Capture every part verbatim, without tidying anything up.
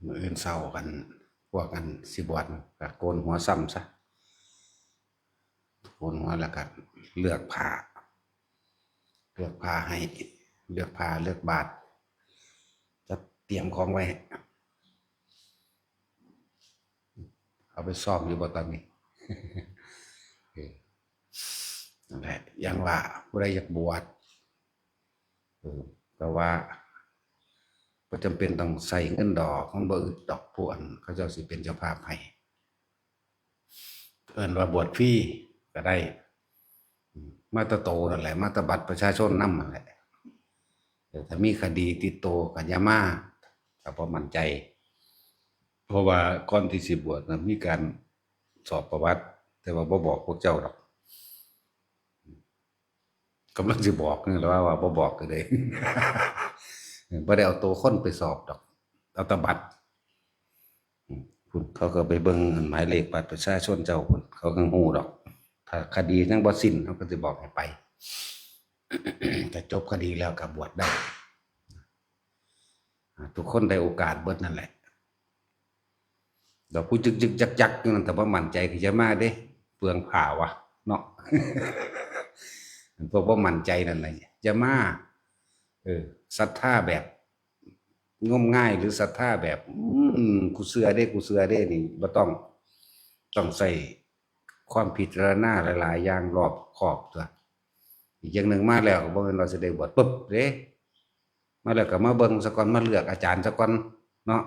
มื้ออื่นเช้ากัน พวกกันสิบวชก็โกนหัวซ้ำซะ โกนหัวแล้วก็เลือกผ้า เลือกผ้าให้ เลือกผ้า เลือกบาตร จัดเตรียมของไว้ เอาไปซ้อมอยู่บ่ตอนนี้ เออ นั่นแหละ อย่างว่าผู้ใดอยากบวช เออ แต่ว่าบ่จำเป็นต้องใช้เงินดอก มันบ่อึดดอก ผู้อันเขาเจ้าสิเป็นเจ้าภาพให้ เอิ้นว่าบวชฟรีก็ได้ อืม มาแต่โตนั่นแหละ มาแต่บัตรประชาชนนำนั่นแหละ แต่ถ้ามีคดีติดโตก็อย่ามา ถ้าบ่มั่นใจ เพราะว่าก่อนที่สิบวชนะมีการสอบประวัติ แต่ว่าบ่บอกพวกเจ้าดอก กำลังสิบอกนี่แหละว่า ว่าบ่บอกก็ได้ บ่ได้เอาตัวคนไปสอบดอก เอาแต่บัตร อืม พุ้นเขาก็ไปเบิ่งหมายเลขบัตรประชาชนเจ้าพุ้น เขาก็ฮู้ดอก ถ้าคดียังบ่สิ้น เขาก็สิบอกให้ไป แต่จบคดีแล้วก็บวชได้ อ่า ทุกคนได้โอกาสเบิดนั่นแหละ แล้วผู้จึกๆจักๆอยู่นั่น ถ้าบ่มั่นใจก็อย่ามาเด้ เปลืองผ้าวะ เนาะ พวกบ่มั่นใจนั่นน่ะอย่ามา เออ ศรัทธาแบบงมงาย หรือศรัทธาแบบ อืม กูเชื่อเด้ กูเชื่อเด้ นี่บ่ต้อง ต้องใช้ความพิจารณาหลายๆอย่างรอบคอบตั๊ว อีกอย่างหนึ่งมาแล้วก็บ่แม่นว่าสิได้บวชปึ๊บเด้ มาแล้วก็มาเบิ่งซะก่อน มาเลือกอาจารย์ซะก่อนเนาะ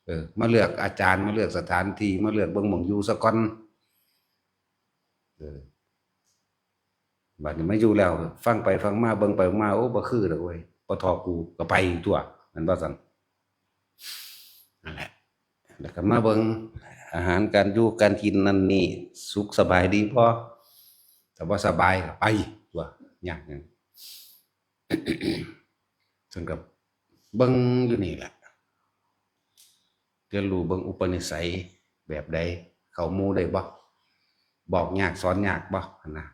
เออ มาเลือกอาจารย์ มาเลือกสถานที่ มาเลือกเบิ่งหม่องอยู่ซะก่อน เออ บัดนี้มาอยู่แล้ว ฟังไปฟังมา เบิ่งไปเบิ่งมา โอ้ บ่คือดอกเว้ย บ่ทอกู ก็ไปตั๊ว แม่นบ่ซั่น นั่นแหละ แล้วก็มาเบิ่งอาหารการอยู่การกินนั่นนี่ สุขสบายดีบ่ ถ้าบ่สบายก็ไปตั๊ว ยากหยัง ซึ่งก็เบิ่งอยู่นี่แหละ เรียนรู้เบิ่งอุปนิสัยแบบใด เข้าหมู่ได้บ่ บอกยากสอนยากบ่ หั่นนะ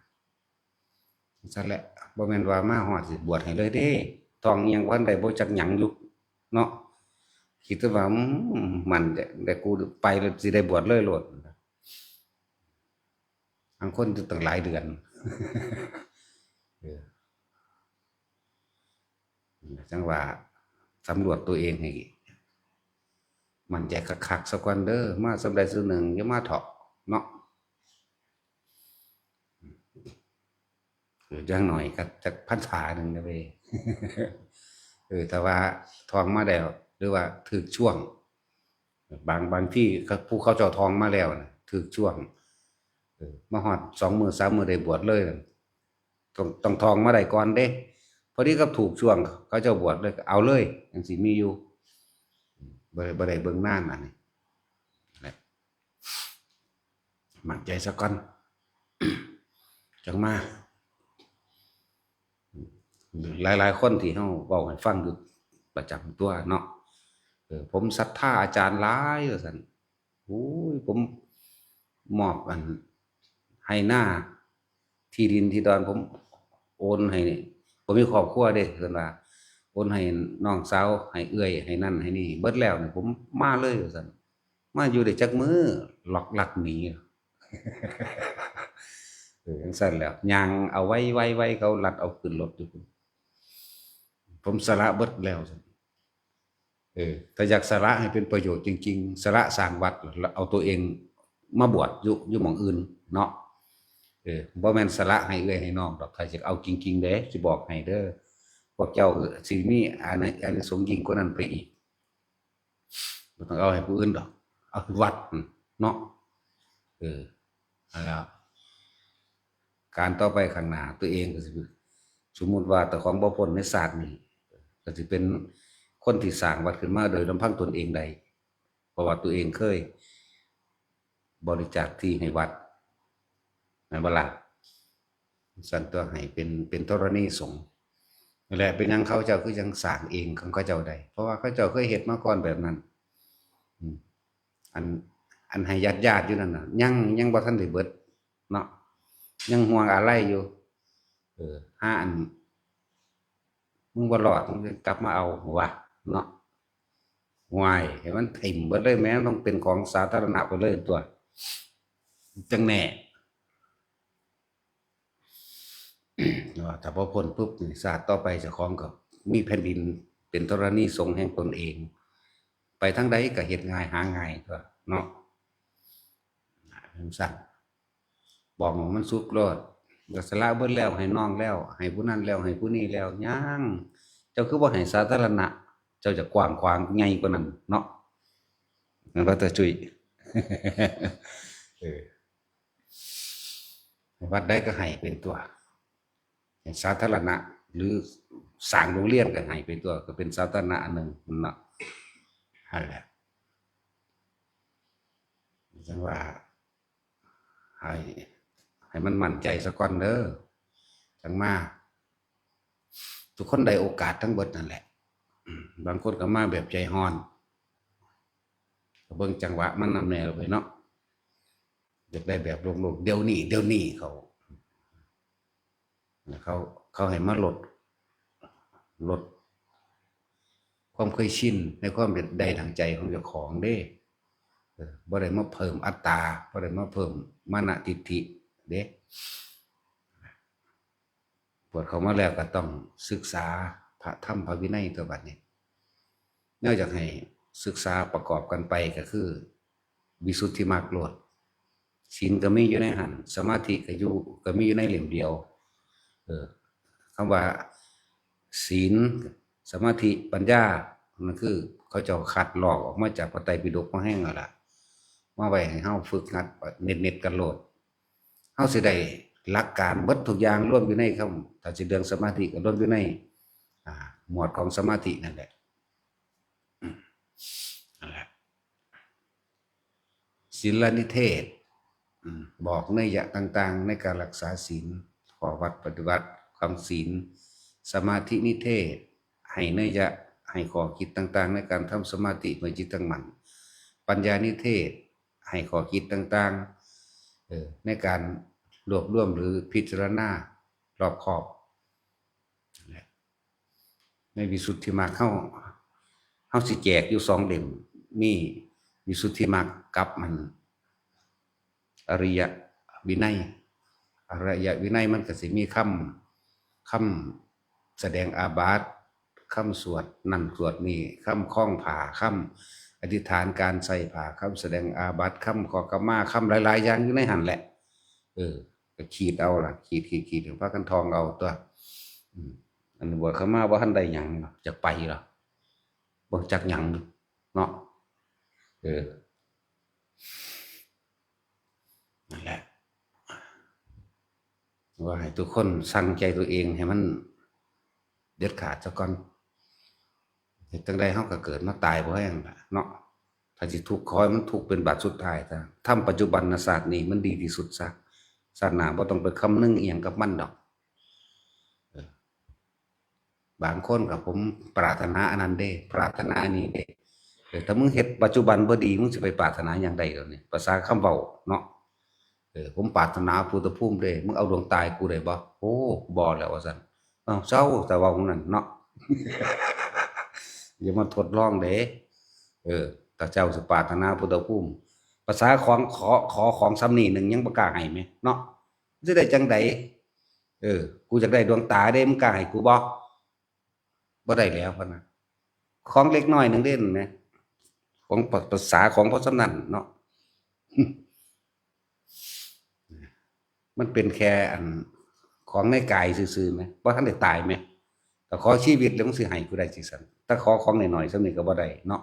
ซั่นแหละ บ่แม่นว่ามาฮอดสิบวชให้เลยเด้ ท่องอิหยังบ่ทันได้บ่จักหยังอยู่เนาะ คิดแต่ว่า อืม มันจะ แต่กูไปแล้วสิได้บวชเลยโลด บางคนอยู่ตั้งหลายเดือน เออ จั่งว่าสำรวจตัวเองให้มั่นใจคักๆซะก่อนเด้อ มาส่ำใดส่ำหนึ่ง อย่ามาเถาะเนาะ เออ อย่างน้อยก็จักพรรษาหนึ่งนะเว้ย เออ แต่ว่าท่องมาแล้ว หรือว่าถืกช่วง บาง บางที่เขา ผู้เขาเจ้าท่องมาแล้วนะ ถืกช่วง เออ มาฮอดสองมื้อสามมื้อได้บวชเลยนะ ต้อง ต้องท่องมาได้ก่อนเด้ พอดีกับถูกช่วง เขาเจ้าบวชเลย ก็เอาเลย จั่งซี้มีอยู่ บ่ได้ บ่ได้เบิ่งนานอันนี้ แหละ มั่นใจซะก่อน จั่งมา หลายๆคนที่เฮาเว้าให้ฟังอยู่ประจำตั๊วเนาะ เออ ผมศรัทธาอาจารย์หลาย ว่าซั่น โอ้ย ผมมอบอัน ไฮ่นา ที่ดินที่ดอน ผมโอนให้ ผมมีครอบครัวเด้ เพิ่นว่า โอนให้น้องสาว ให้เอื้อย ให้นั่นให้นี่ เบิดแล้วนี่ ผมมาเลย ว่าซั่น มาอยู่ได้จักมื้อ ล็อกลักหนี เออ จั่งซั้นแหล้ว ย่างเอาไวๆๆ เขาลัดเอาขึ้นรถอยู่ ผมสละเบิดแล้ว เออ ถ้าอยากสละให้เป็นประโยชน์จริงๆ สละสร้างวัด แล้วเอาตัวเองมาบวชอยู่ อยู่หม่องอื่นเนาะ เออ บ่แม่นสละให้เอื้อยให้น้องดอก ถ้าอยากเอาจริงๆเด้ สิบอกให้เด้อ พวกเจ้าสิมีอานิ อานิสงส์ยิ่งกว่านั้นไปอีก บ่ต้องเอาให้ผู้อื่นดอก เอาให้วัดเนาะ เออ นั่นแหละ การต่อไปข้างหน้าตัวเองก็สิ สมมุติว่าเจ้าของบ่พ้นในชาตินี้ ก็สิเป็นคนที่สร้างวัดขึ้นมาโดยลำพังตนเองได้ เพราะว่าตัวเองเคยบริจาคที่ให้วัด แม่นบ่ล่ะ? ซั่นตั๊ว ให้เป็น เป็นธรณีสงฆ์นั่นแหละ เป็นหยังเขาเจ้าคือยังสร้างเองของเขาเจ้าได้ เพราะว่าเขาเจ้าเคยเฮ็ดมาก่อนแบบนั้น อืม อัน อันให้ญาติๆอยู่นั่นน่ะ ยัง ยังบ่ทันได้เบิดเนาะ ยังห่วงอาลัยอยู่ เออ หาอัน มึงบ่รอด มึงกลับมาเอา ว่า เนาะ ห่วย ให้มันถิ่มเบิดเลยแหม ต้องเป็นของสาธารณะไปเลยตัว จั่งแน่ ว่าถ้าบ่พ้นปุ๊บนี่ ชาติต่อไปเจ้าของก็มีแผ่นดินเป็นธรณีสงฆ์แห่งตนเอง ไปทางใดก็เฮ็ดง่ายหาง่ายตัวเนาะ จั่งซั้น บอกว่ามันสุกโลด ก็สละเบิดแล้ว ให้น้องแล้ว ให้ผู้นั้นแล้ว ให้ผู้นี้แล้ว ยัง เจ้าคือบ่ให้สาธารณะ เจ้าจะกว้างขวางใหญ่กว่านั้นเนาะ แม่นบ่ตาจุ้ย เออ วัดใดก็ให้เป็นตัว ให้สาธารณะ หรือสร้างโรงเรียนก็ให้เป็นตัว ก็เป็นสาธารณะอันหนึ่งเนาะ นั่นแหละ จั่งว่า ให้ ให้มันมั่นใจซะก่อนเด้อ จั่งมา ทุกคนได้โอกาสทั้งเบิดนั่นแหละ อืม บางคนก็มาแบบใจฮ้อน ก็เบิ่งจังหวะมันนำแน่ไปเนาะ อยากได้แบบโลกๆ เดี๋ยวนี้ เดี๋ยวนี้เขา เขา เขาให้มาลด ลดความเคยชินในความได้ดังใจของเจ้าของเด้ เออ บ่ได้มาเพิ่มอัตตา บ่ได้มาเพิ่มมานะทิฏฐิเด้ บวชเข้ามาแล้วก็ต้องศึกษาพระธรรมพระวินัยตัวบัดนี้ แนวอยากให้ศึกษาประกอบกันไปก็คือ วิสุทธิมรรคโลด ศีลก็มีอยู่ในหั่น สมาธิก็อยู่ ก็มีอยู่ในเล่มเดียว เออ คำว่าศีล สมาธิ ปัญญา นั่นคือเขาเจ้าคัดลอกออกมาจากพระไตรปิฎกมาแฮงแล้วล่ะ มาไว้ให้เฮาฝึกหัดเน็ตๆ กันโลด เฮาสิได้หลักการเบิดทุกอย่างรวมอยู่ในคำ ถ้าสิเรื่องสมาธิก็รวมอยู่ใน อ่า หมวดของสมาธินั่นแหละ อืม นั่นแหละ ศีลนิเทศ อืม บอกนัยยะต่างๆ ในการรักษาศีล ข้อวัดปฏิบัติ คำศีล สมาธินิเทศ ให้นัยยะ ให้ข้อคิดต่างๆ ในการทำสมาธิเพื่อจิตตั้งมั่น ปัญญานิเทศ ให้ข้อคิดต่างๆ เออ ในการรวบรวมหรือพิจารณารอบคอบ นั่นแหละ ในวิสุทธิมรรคเฮา เฮาสิแจกอยู่สองเล่ม มีวิสุทธิมรรคกับมัน อริยวินัย อริยวินัยมันก็สิมีคำ คำแสดงอาบัติ คำสวดนั่นสวดนี่ คำคล้องผ้า คำอธิษฐานการใส่ผ้า คำแสดงอาบัติ คำขอขมา คำหลายๆ อย่างอยู่ในหั่นแหละ เออ ก็ขีดเอาล่ะ ขีด ขีด ขีด พากันท่องเอาตัว อืม อันบวชเข้ามาบ่ทันได้หยังหรอก จักไปหรอก บ่จักหยังเนาะ เออ นั่นแหละ ว่าให้ทุกคนสั่งใจตัวเองให้มันเด็ดขาดซะก่อน เฮ็ดจั่งใดเฮาก็เกิดมาตายบ่แฮงล่ะเนาะ ถ้าสิทุกข์ขอให้มันทุกข์เป็นบาดสุดท้ายซะ ทำปัจจุบันชาตินี้มันดีที่สุดซะ ชาติหน้าบ่ต้องไปคำนึงอิหยังกับมันดอก เออ บางคนก็ผมปรารถนาอันนั้นเด้ ปรารถนาอันนี้เด้ เออ ถ้ามึงเฮ็ดปัจจุบันบ่ดี มึงสิไปปรารถนาหยังได้ดอกนี่ ภาษาคำเว้าเนาะ เออ ผมปรารถนาพุทธภูมิเด้ มึงเอาดวงตาให้กูได้บ่ โอ้ บ่แล้วว่าซั่น เอ้า เซา แต่ว่าของนั้นเนาะ อย่ามาทดลองเด้ เออ ถ้าเจ้าสิปรารถนาพุทธภูมิ ภาษาของขอ ขอของส่ำนี้หนึ่งยังบ่กล้าให้แหมเนาะ สิได้จั่งใด เออ กูอยากได้ดวงตาเด้ มึงกล้าให้กูบ่ บ่ได้แล้วพะนะ ของเล็กน้อยหนึ่งเด้นแหม ของภาษาของพอส่ำนั้นเนาะ มันเป็นแค่อันของในกายซื่อๆแหม บ่ทันได้ตายแหม แต่ขอชีวิตแล้วมึงสิให้กูได้จั่งซั้น แต่ขอของน้อยๆส่ำนี้ก็บ่ได้เนาะ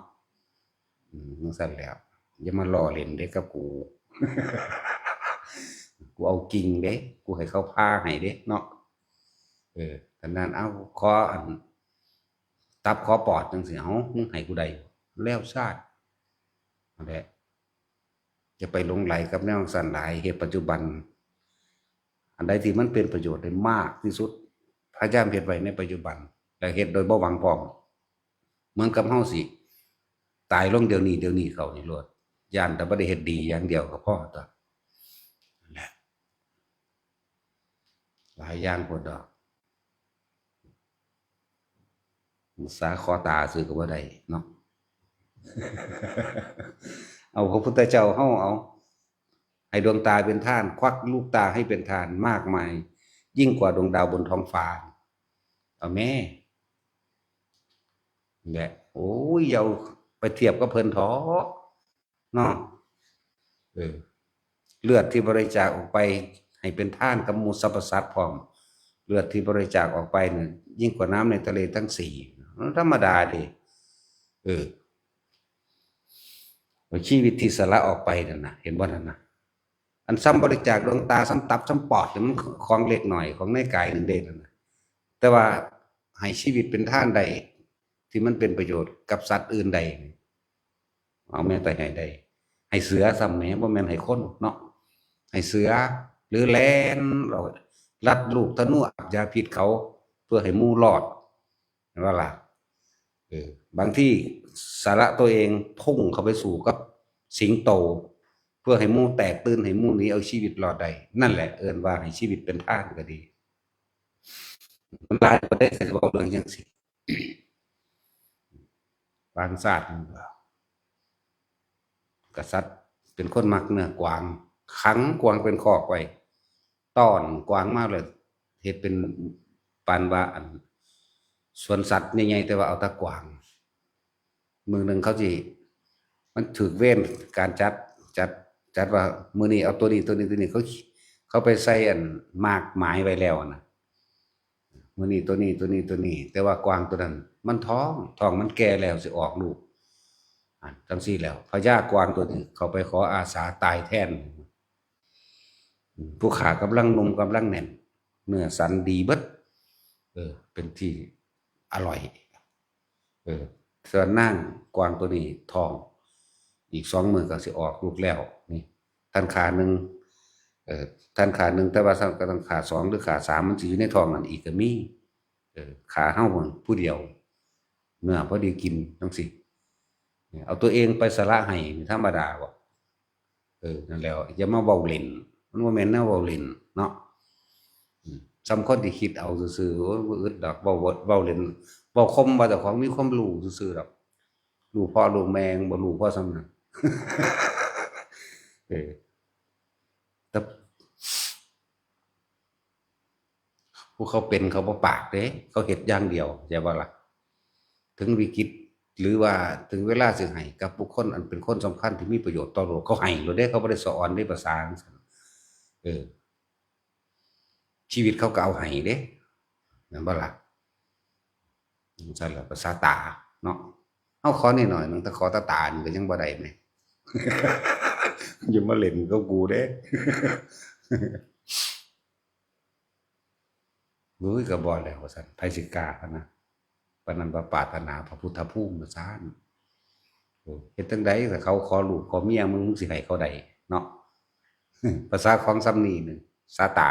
อืม จั่งซั้นแล้ว อย่ามาล้อเล่นเด้กับกู กูเอาจริงเด้ กูให้เขาผ่าให้เด้เนาะ เออ ฉะนั้น เอา ขออัน ตับขอปอดจั่งซี้ เอา มึงให้กูได้ แล้วซาด นั่นแหละ อย่าไปหลงใหลกับแนวจั่งซั้นหลาย เฮ็ดปัจจุบัน อันใดที่มันเป็นประโยชน์ได้มากที่สุด พยายามเฮ็ดไว้ในปัจจุบัน และเฮ็ดโดยบ่หวังพร้อม เหมือนกับเฮาสิตายลงเดี๋ยวนี้ เดี๋ยวนี้เข้านี่โลด ย้านแต่บ่ได้เฮ็ดดีอย่างเดียวก็พอตั๊ว นั่นแหละ หลายอย่างโพดดอก สาขอตาซื่อก็บ่ได้เนาะ เอาพระพุทธเจ้าเฮาเอา ให้ดวงตาเป็นทาน ควักลูกตาให้เป็นทานมากมาย ยิ่งกว่าดวงดาวบนท้องฟ้า เอาแม่ แหละ โอ้ย อย่าเอาไปเทียบกับเพิ่นเถาะเนาะ เออ เลือดที่บริจาคออกไปให้เป็นทานกับหมู่สรรพสัตว์พร้อม เลือดที่บริจาคออกไปเนี่ยยิ่งกว่าน้ำในทะเลทั้งสี่ มันธรรมดาเด้ เออ ชีวิตที่สละออกไปนั่นนะ เห็นบ่นั่นนะ อันซ้ำบริจาคดวงตา ซ้ำตับ ซ้ำปอดเนี่ยมันของเล็กหน่อย ของในกายนั่นเด้นั่นนะ แต่ว่าให้ชีวิตเป็นทานได้ ที่มันเป็นประโยชน์กับสัตว์อื่นได้ เอาแม้แต่ให้ได้ ให้เสือซ้ำแหม บ่แม่นให้คนเนาะ ให้เสือ หรือแล่น ลัดลูกธนูอาบยาพิษเขา เพื่อให้หมู่รอด เห็นบ่ล่ะ เออ บางทีสละตัวเองพุ่งเข้าไปสู้กับสิงโต เพื่อให้หมู่แตกตื่น ให้หมู่หนีเอาชีวิตรอดได้ นั่นแหละเอิ้นว่าให้ชีวิตเป็นทานก็ดี มันหลายประเทศก็เว้าเรื่องจังซี่ บางชาติมันก็ กษัตริย์เป็นคนมักเนื้อกวาง ขังกวางเป็นคอกไว้ ต้อนกวางมาเลย เฮ็ดเป็นปานว่าอัน สวนสัตว์ใหญ่ๆ แต่ว่าเอาแต่กวาง มื้อหนึ่งเขาสิ มันถืกเวรการจัด จัด จัดว่ามื้อนี้เอาตัวนี้ ตัวนี้ ตัวนี้ เขา เขาไปใส่อันหมากหมายไว้แล้วนะ มื้อนี้ตัวนี้ ตัวนี้ ตัวนี้ แต่ว่ากวางตัวนั้น มันท้อง ท้องมันแก่แล้วสิออกลูก อ่ะ จังซี่แล้ว พญากวางตัวนี้ เขาไปขออาสาตายแทน ผู้ข้ากำลังหนุ่มกำลังแน่น เนื้อสันดีเบิด เออ เป็นที่อร่อย เออ ส่วนนางกวางตัวนี้ท้อง อีกสองมื้อก็สิออกลูกแล้ว นี่ ท่านขาหนึ่ง เออ ท่านขาหนึ่ง แต่ว่าท่านก็ต้องขาสองหรือขาสาม มันสิอยู่ในท้องนั่นอีกก็มี เออ ขาเฮาผู้เดียว เนื้อพอดีกินจังซี่ เอาตัวเองไปสละให้นี่ธรรมดาบ่ เออ นั่นแหล้ว อย่ามาเว้าเล่น มันบ่แม่นแนวเว้าเล่นเนาะ อืม ส่ำคนที่คิดเอาซื่อๆ โอ้ย บ่อึดดอก เว้า เว้า เว้าเล่น เว้าข่มว่าเจ้าของมีความรู้ซื่อๆ ดอก รู้พ่อรู้แม่ บ่รู้พอส่ำนั้น เออ แต่ ผู้เขาเป็นเขาบ่ปากเด้ เขาเฮ็ดอย่างเดียว เข้าใจบ่ล่ะ ถึงวิกฤต หรือว่าถึงเวลาสิให้กับบุคคลอันเป็นคนสำคัญที่มีประโยชน์ต่อโลก เขาให้โลดเด้ เขาบ่ได้สะออนเด้ ภาษาจั่งซั้น เออ ชีวิตเขาก็เอาให้เด้ แม่นบ่ล่ะ จั่งซั้นล่ะ ภาษาตาเนาะ เฮาขอนิดหน่อยหนึ่ง แต่ขอตาตานี่ก็ยังบ่ได้แหม อย่ามาเล่นกับกูเด้ โอ้ย ก็บ่แล้วว่าซั่น ไผสิกล้าพะนะ ปานนั้นว่าปรารถนาพระพุทธภูมิว่าซั่น เออ เฮ็ดจั่งใด๋ ถ้าเขาขอลูกขอเมียมึง มึงสิให้เขาได้เนาะ ภาษาของส่ำนี้หนึ่ง สาตา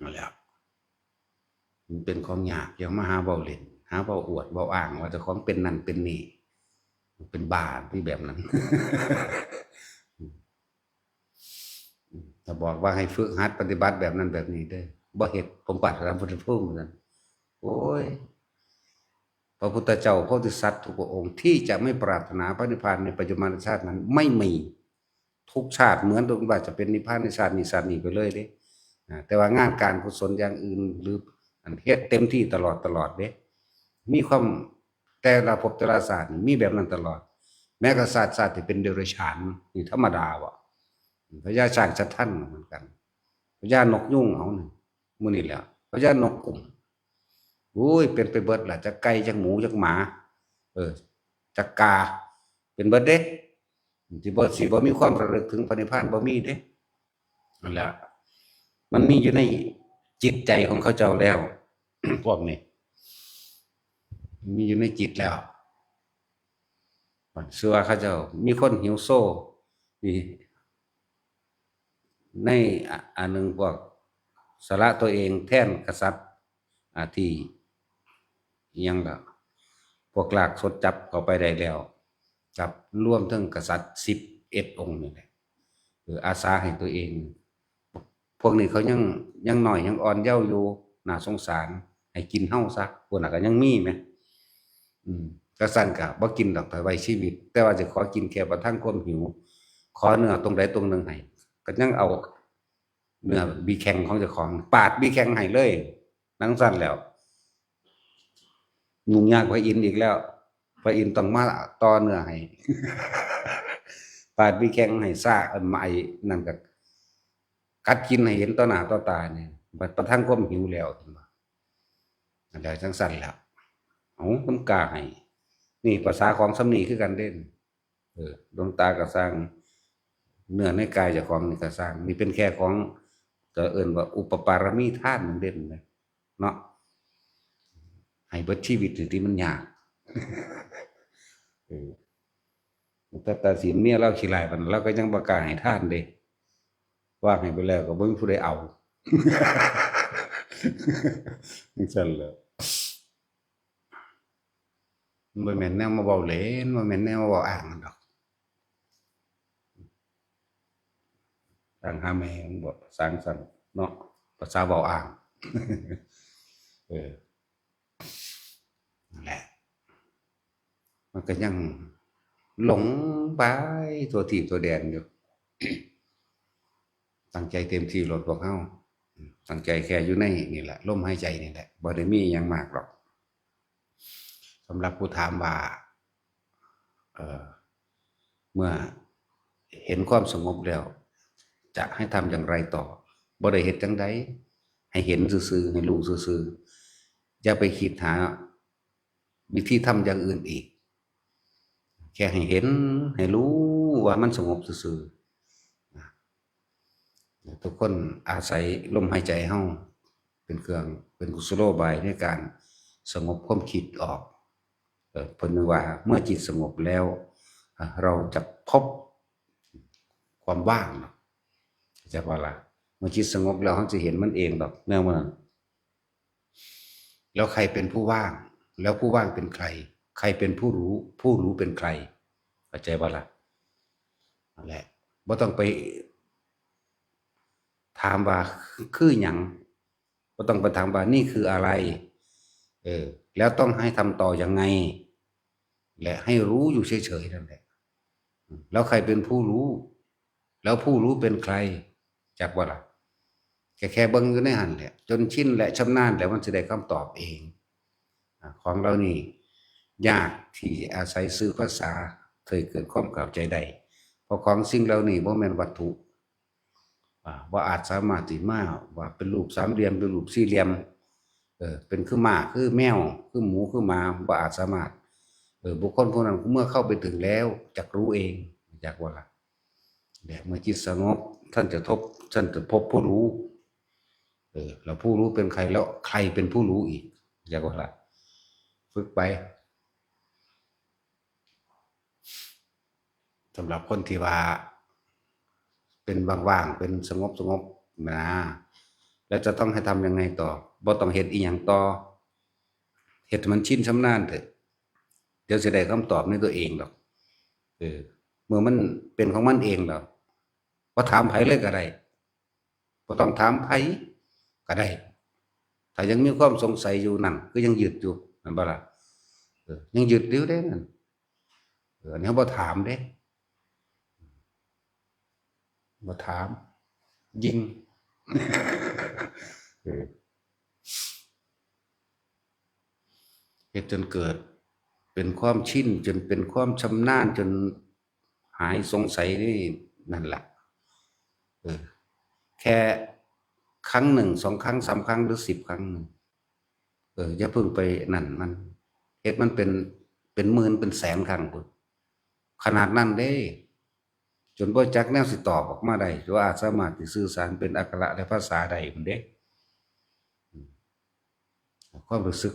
นั่นแหละ มันเป็นของยาก อย่ามาหาเว้าเล่น หาเว้าอวด เว้าอ้างว่าเจ้าของเป็นนั่นเป็นนี่ เป็นบ้าที่แบบนั้น ถ้าบอกว่าให้ฝึกหัดปฏิบัติแบบนั้นแบบนี้เด้อ บ่เฮ็ด ผมปรารถนาพุทธภูมิเหมือนกัน โอ้ย พระพุทธเจ้าโพธิสัตว์ทุกพระองค์ที่จะไม่ปรารถนาพระนิพพานในปัจจุบันชาตินั้นไม่มี ทุกชาติเหมือนว่าจะเป็นนิพพานในชาตินี้ชาตินี้ไปเลยเด้ อ่า แต่ว่างานการกุศลอย่างอื่น หรืออันเฮ็ดเต็มที่ตลอดตลอดเด้ มีความ แต่ละภพแต่ละชาตินี่มีแบบนั้นตลอด แม้กระทั่งชาติ ชาติที่เป็นเดรัจฉานนี่ธรรมดาบ่ พญาช้างชะทันเหมือนกัน พญานกยูงเอานี่ มื้อนี้แหละ พญานกกลุ่ม โอ้ย เป็นไปเบิดล่ะ จักไก่ จักหมู จักหมา เออ จักกา เป็นเบิดเด้ สิบ่ สิบ่มีความระลึกถึงพระนิพพาน บ่มีเด้ นั่นแหละ มันมีอยู่ในจิตใจของเขาเจ้าแล้ว พวกนี้ มีอยู่ในจิตแล้ว เชื่อเขาเจ้า มีคนหิวโซ นี่ ใน อ่ะ อันหนึ่งพวกสละตัวเองแทนกษัตริย์ อ่ะ ที่อิหยังล่ะ พวกลากสดจับเข้าไปได้แล้ว จับรวมถึงกษัตริย์สิบเอ็ดองค์นี่แหละ เออ อาสาให้ตัวเอง พวกนี้เขายัง ยังน้อย ยังอ่อนเยาว์อยู่ น่าสงสาร ให้กินเฮาซะ พวกนั้นก็ยังมีแหม อืม ก็สั่นกะบ่กินดอกถ้าไว้ชีวิต แต่ว่าจะขอกินแค่ประทังความหิว ขอเนื้อตรงใดตรงหนึ่งให้ ก็ยังเอาเนื้อบีแข็งของเจ้าของ ปาดบีแข็งให้เลย นั่งสั่นแล้ว ยุ่งยากพระอินทร์อีกแล้ว พระอินทร์ต้องมาต่อเนื้อให้ ปาดบีแข็งให้ซ่าอันใหม่นั่นก็กัดกินให้เห็นต่อหน้าต่อตาเนี่ยบัดประทังความหิวแล้วเห็นบ่ แล้วจังสั่นแล้ว เอาน้ำกาให้ นี่ภาษาของสำนีคือกันเด่น เออ ดวงตากระสร้าง เนื้อในกายเจ้าของนี่กระสร้าง นี่เป็นแค่ของ ก็เอิ้นว่าอุปปารมีทานนั่นเด่นนะ เนาะ ให้เบิดชีวิตที่มันยาก เออ แต่ตัดสินเมียเราขี้ร้ายปานนั้น เราก็ยังบ่กล้าให้ทานเด้ ว่าให้ไปแล้วก็บ่มีผู้ใดเอา จังซั่นแหละ มันบ่แม่นแนวมาเว้าเล่น บ่แม่นแนวมาเว้าอ้างกันดอก ตั้งหาแม่งบ่สร้างสรรค์เนาะ ภาษาเว้าอ้าง เออ นั่นแหละ มันก็ยังหลงไปทั่วทีปทั่วแดนอยู่ ตั้งใจเต็มที่โลดพวกเฮา ตั้งใจแค่อยู่ในนี่แหละ ลมหายใจนี่แหละ บ่ได้มีหยังมากหรอก สำหรับผู้ถามว่า เอ่อ เมื่อเห็นความสงบแล้ว จะให้ทำอย่างไรต่อ บ่ได้เฮ็ดจั่งใด ให้เห็นซื่อๆ ให้รู้ซื่อๆ อย่าไปคิดหาวิธีทำอย่างอื่นอีก แค่ให้เห็น ให้รู้ว่ามันสงบซื่อๆ นะ ทุกคนอาศัยลมหายใจเฮาเป็นเครื่อง เป็นกุศโลบายในการสงบความคิดออก เอ่อ เพิ่นว่าเมื่อจิตสงบแล้ว อ่ะ เราจะพบความว่างเนาะ เข้าใจบ่ล่ะ เมื่อจิตสงบแล้วเราจะเห็นมันเองดอก แนวมัน แล้วใครเป็นผู้ว่าง แล้วผู้ว่างเป็นใคร ใครเป็นผู้รู้ ผู้รู้เป็นใคร เข้าใจบ่ล่ะ นั่นแหละ บ่ต้องไปถามว่าคือหยัง บ่ต้องไปถามว่านี่คืออะไร เออ แล้วต้องให้ทำต่อยังไง และให้รู้อยู่เฉยๆ นั่นแหละ แล้วใครเป็นผู้รู้ แล้วผู้รู้เป็นใคร จักบ่ล่ะ แค่ แค่เบิ่งอยู่ในหั่นแหละ จนชินและชำนาญแล้วมันสิได้คำตอบเอง อ่ะ ของเหล่านี้ยากที่อาศัยสื่อภาษาเคยเกิดความเข้าใจได้ เพราะของสิ่งเหล่านี้บ่แม่นวัตถุ อ่า บ่อาจสามารถสิมาว่าเป็นรูปสามเหลี่ยม เป็นรูปสี่เหลี่ยม เออ เป็นคือหมา คือแมว คือหมู คือหมา บ่อาจสามารถ เออ บุคคลผู้นั้นเมื่อเข้าไปถึงแล้วจักรู้เอง จักว่าล่ะ และเมื่อจิตสงบ ท่านจะทบ ท่านจะพบผู้รู้ เออ แล้วผู้รู้เป็นใคร แล้วใครเป็นผู้รู้อีก จักว่าล่ะ ฝึกไป สำหรับคนที่ว่า เป็นว่างๆ เป็นสงบๆ นะ แล้วจะต้องให้ทำยังไงต่อ บ่ต้องเฮ็ดอีหยังต่อ เฮ็ดให้มันชินชำนาญเถอะ เดี๋ยวสิได้คำตอบในตัวเองดอก เออ เมื่อมันเป็นของมันเองแล้ว บ่ถามไผเลยก็ได้ บ่ต้องถามไผก็ได้ ถ้ายังมีความสงสัยอยู่นั่น คือยังยึดอยู่ แม่นบ่ล่ะ เออ ยังยึดอยู่เด้นั่น เออ อันนี้บ่ถามเด้ บ่ถาม ยิง เออ เฮ็ดจนเกิดเป็นความชิน จนเป็นความชำนาญ จนหายสงสัยนี่ นั่นล่ะ เออ แค่ครั้งหนึ่ง สองครั้ง สามครั้ง หรือ สิบครั้งหนึ่ง เออ อย่าเพิ่งไปนั่นมัน เฮ็ดมันเป็น เป็นหมื่น เป็นแสนครั้งพุ้น ขนาดนั้นเด้ จนบ่จักแนวสิตอบออกมาได้ ว่าสามารถสิสื่อสารเป็นอักขระและภาษาได้พุ้นเด้ อืม ความรู้สึก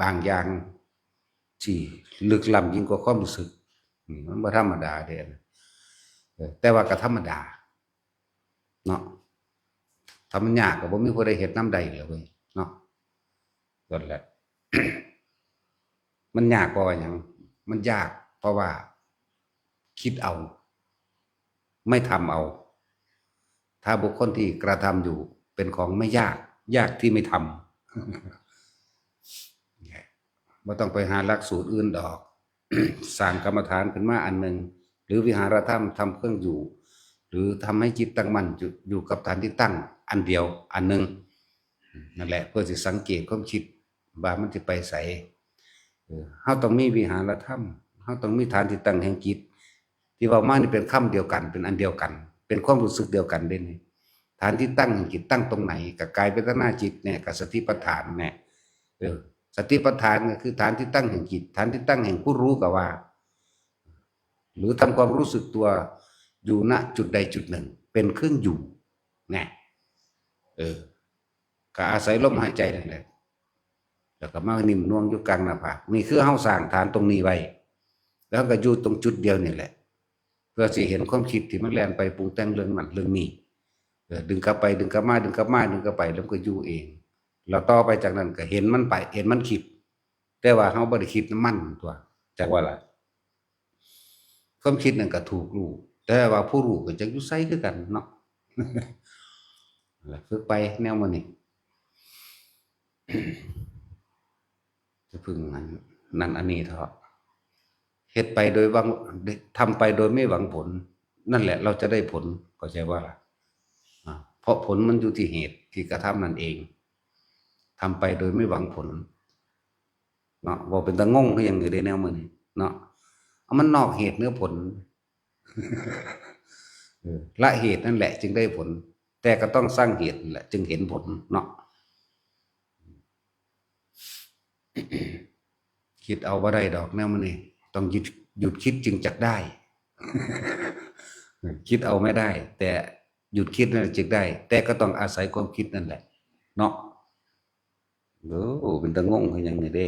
บางอย่างที่ลึกล้ำยิ่งกว่าความรู้สึก อืม มันบ่ธรรมดาเด้ เออ แต่ว่าก็ธรรมดา เนาะ ถ้ามันยากก็บ่มีผู้ใดเฮ็ดนำได้แล้วเว้ย เนาะ นั่นแหละ มันยากเพราะว่าหยัง มันยากเพราะว่าคิดเอา ไม่ทำเอา ถ้าบุคคลที่กระทำอยู่เป็นของไม่ยาก ยากที่ไม่ทำ บ่ต้องไปหาหลักสูตรอื่นดอก สร้างกรรมฐานขึ้นมาอันหนึ่ง หรือวิหารธรรมทำเครื่องอยู่ หรือทำให้จิตตั้งมั่นอยู่อยู่กับฐานที่ตั้งอันเดียวอันหนึ่ง นั่นแหละ เพื่อสิสังเกตความคิดว่ามันสิไปไส เออ เฮาต้องมีวิหารธรรม เฮาต้องมีฐานที่ตั้งแห่งจิต ที่เว้ามานี่เป็นคำเดียวกัน เป็นอันเดียวกัน เป็นความรู้สึกเดียวกันเด้นี่ ฐานที่ตั้งแห่งจิตตั้งตรงไหน กับกายเวทนาจิตเนี่ย กับสติปัฏฐานเนี่ย เออ สติปัฏฐานก็คือฐานที่ตั้งแห่งจิต ฐานที่ตั้งแห่งผู้รู้ก็ว่า หรือทำความรู้สึกตัวอยู่ณจุดใดจุดหนึ่ง เป็นเครื่องอยู่ เนี่ย เออ ก็อาศัยลมหายใจนั่นแหละ แล้วก็มานิ่มนวลอยู่กลางหน้าผาก นี่คือเฮาสร้างฐานตรงนี้ไว้ แล้วก็อยู่ตรงจุดเดียวนี่แหละ เพื่อสิเห็นความคิดที่มันแล่นไปปรุงแต่งเรื่องนั้นเรื่องนี้ เออ ดึงกลับไป ดึงกลับมา ดึงกลับมา ดึงกลับไป แล้วมันก็อยู่เอง แล้วต่อไปจากนั้นก็เห็นมันไป เห็นมันคิด แต่ว่าเฮาบ่ได้คิดนำมันตั๊ว จักว่าล่ะ ความคิดนั่นก็ถูกรู้ แต่ว่าผู้รู้ก็จักอยู่ไสคือกันเนาะ ฝึกไปแนวมื้อนี้ จะพึ่งอันนั้นอันนี้เถาะ เฮ็ดไปโดยหวัง ทำไปโดยไม่หวังผล นั่นแหละเราจะได้ผล เข้าใจว่าล่ะ อ่า เพราะผลมันอยู่ที่เหตุที่กระทำนั่นเอง ทำไปโดยไม่หวังผล เนาะ เว้าเป็นตางงคือหยังอยู่เด้แนวมื้อนี้เนาะ เอามันนอกเหตุเหนือผล เออ ละเหตุนั่นแหละจึงได้ผล แต่ก็ต้องสร้างเหตุนั่นแหละ จึงเห็นผลเนาะ คิดเอาบ่ได้ดอกแนวมื้อนี้ ต้องหยุด หยุดคิดจึงจักได้ คิดเอาไม่ได้ แต่หยุดคิดนั่นจึงได้ แต่ก็ต้องอาศัยความคิดนั่นแหละ เนาะ โอ้ เป็นตางงคือหยังนี่เด้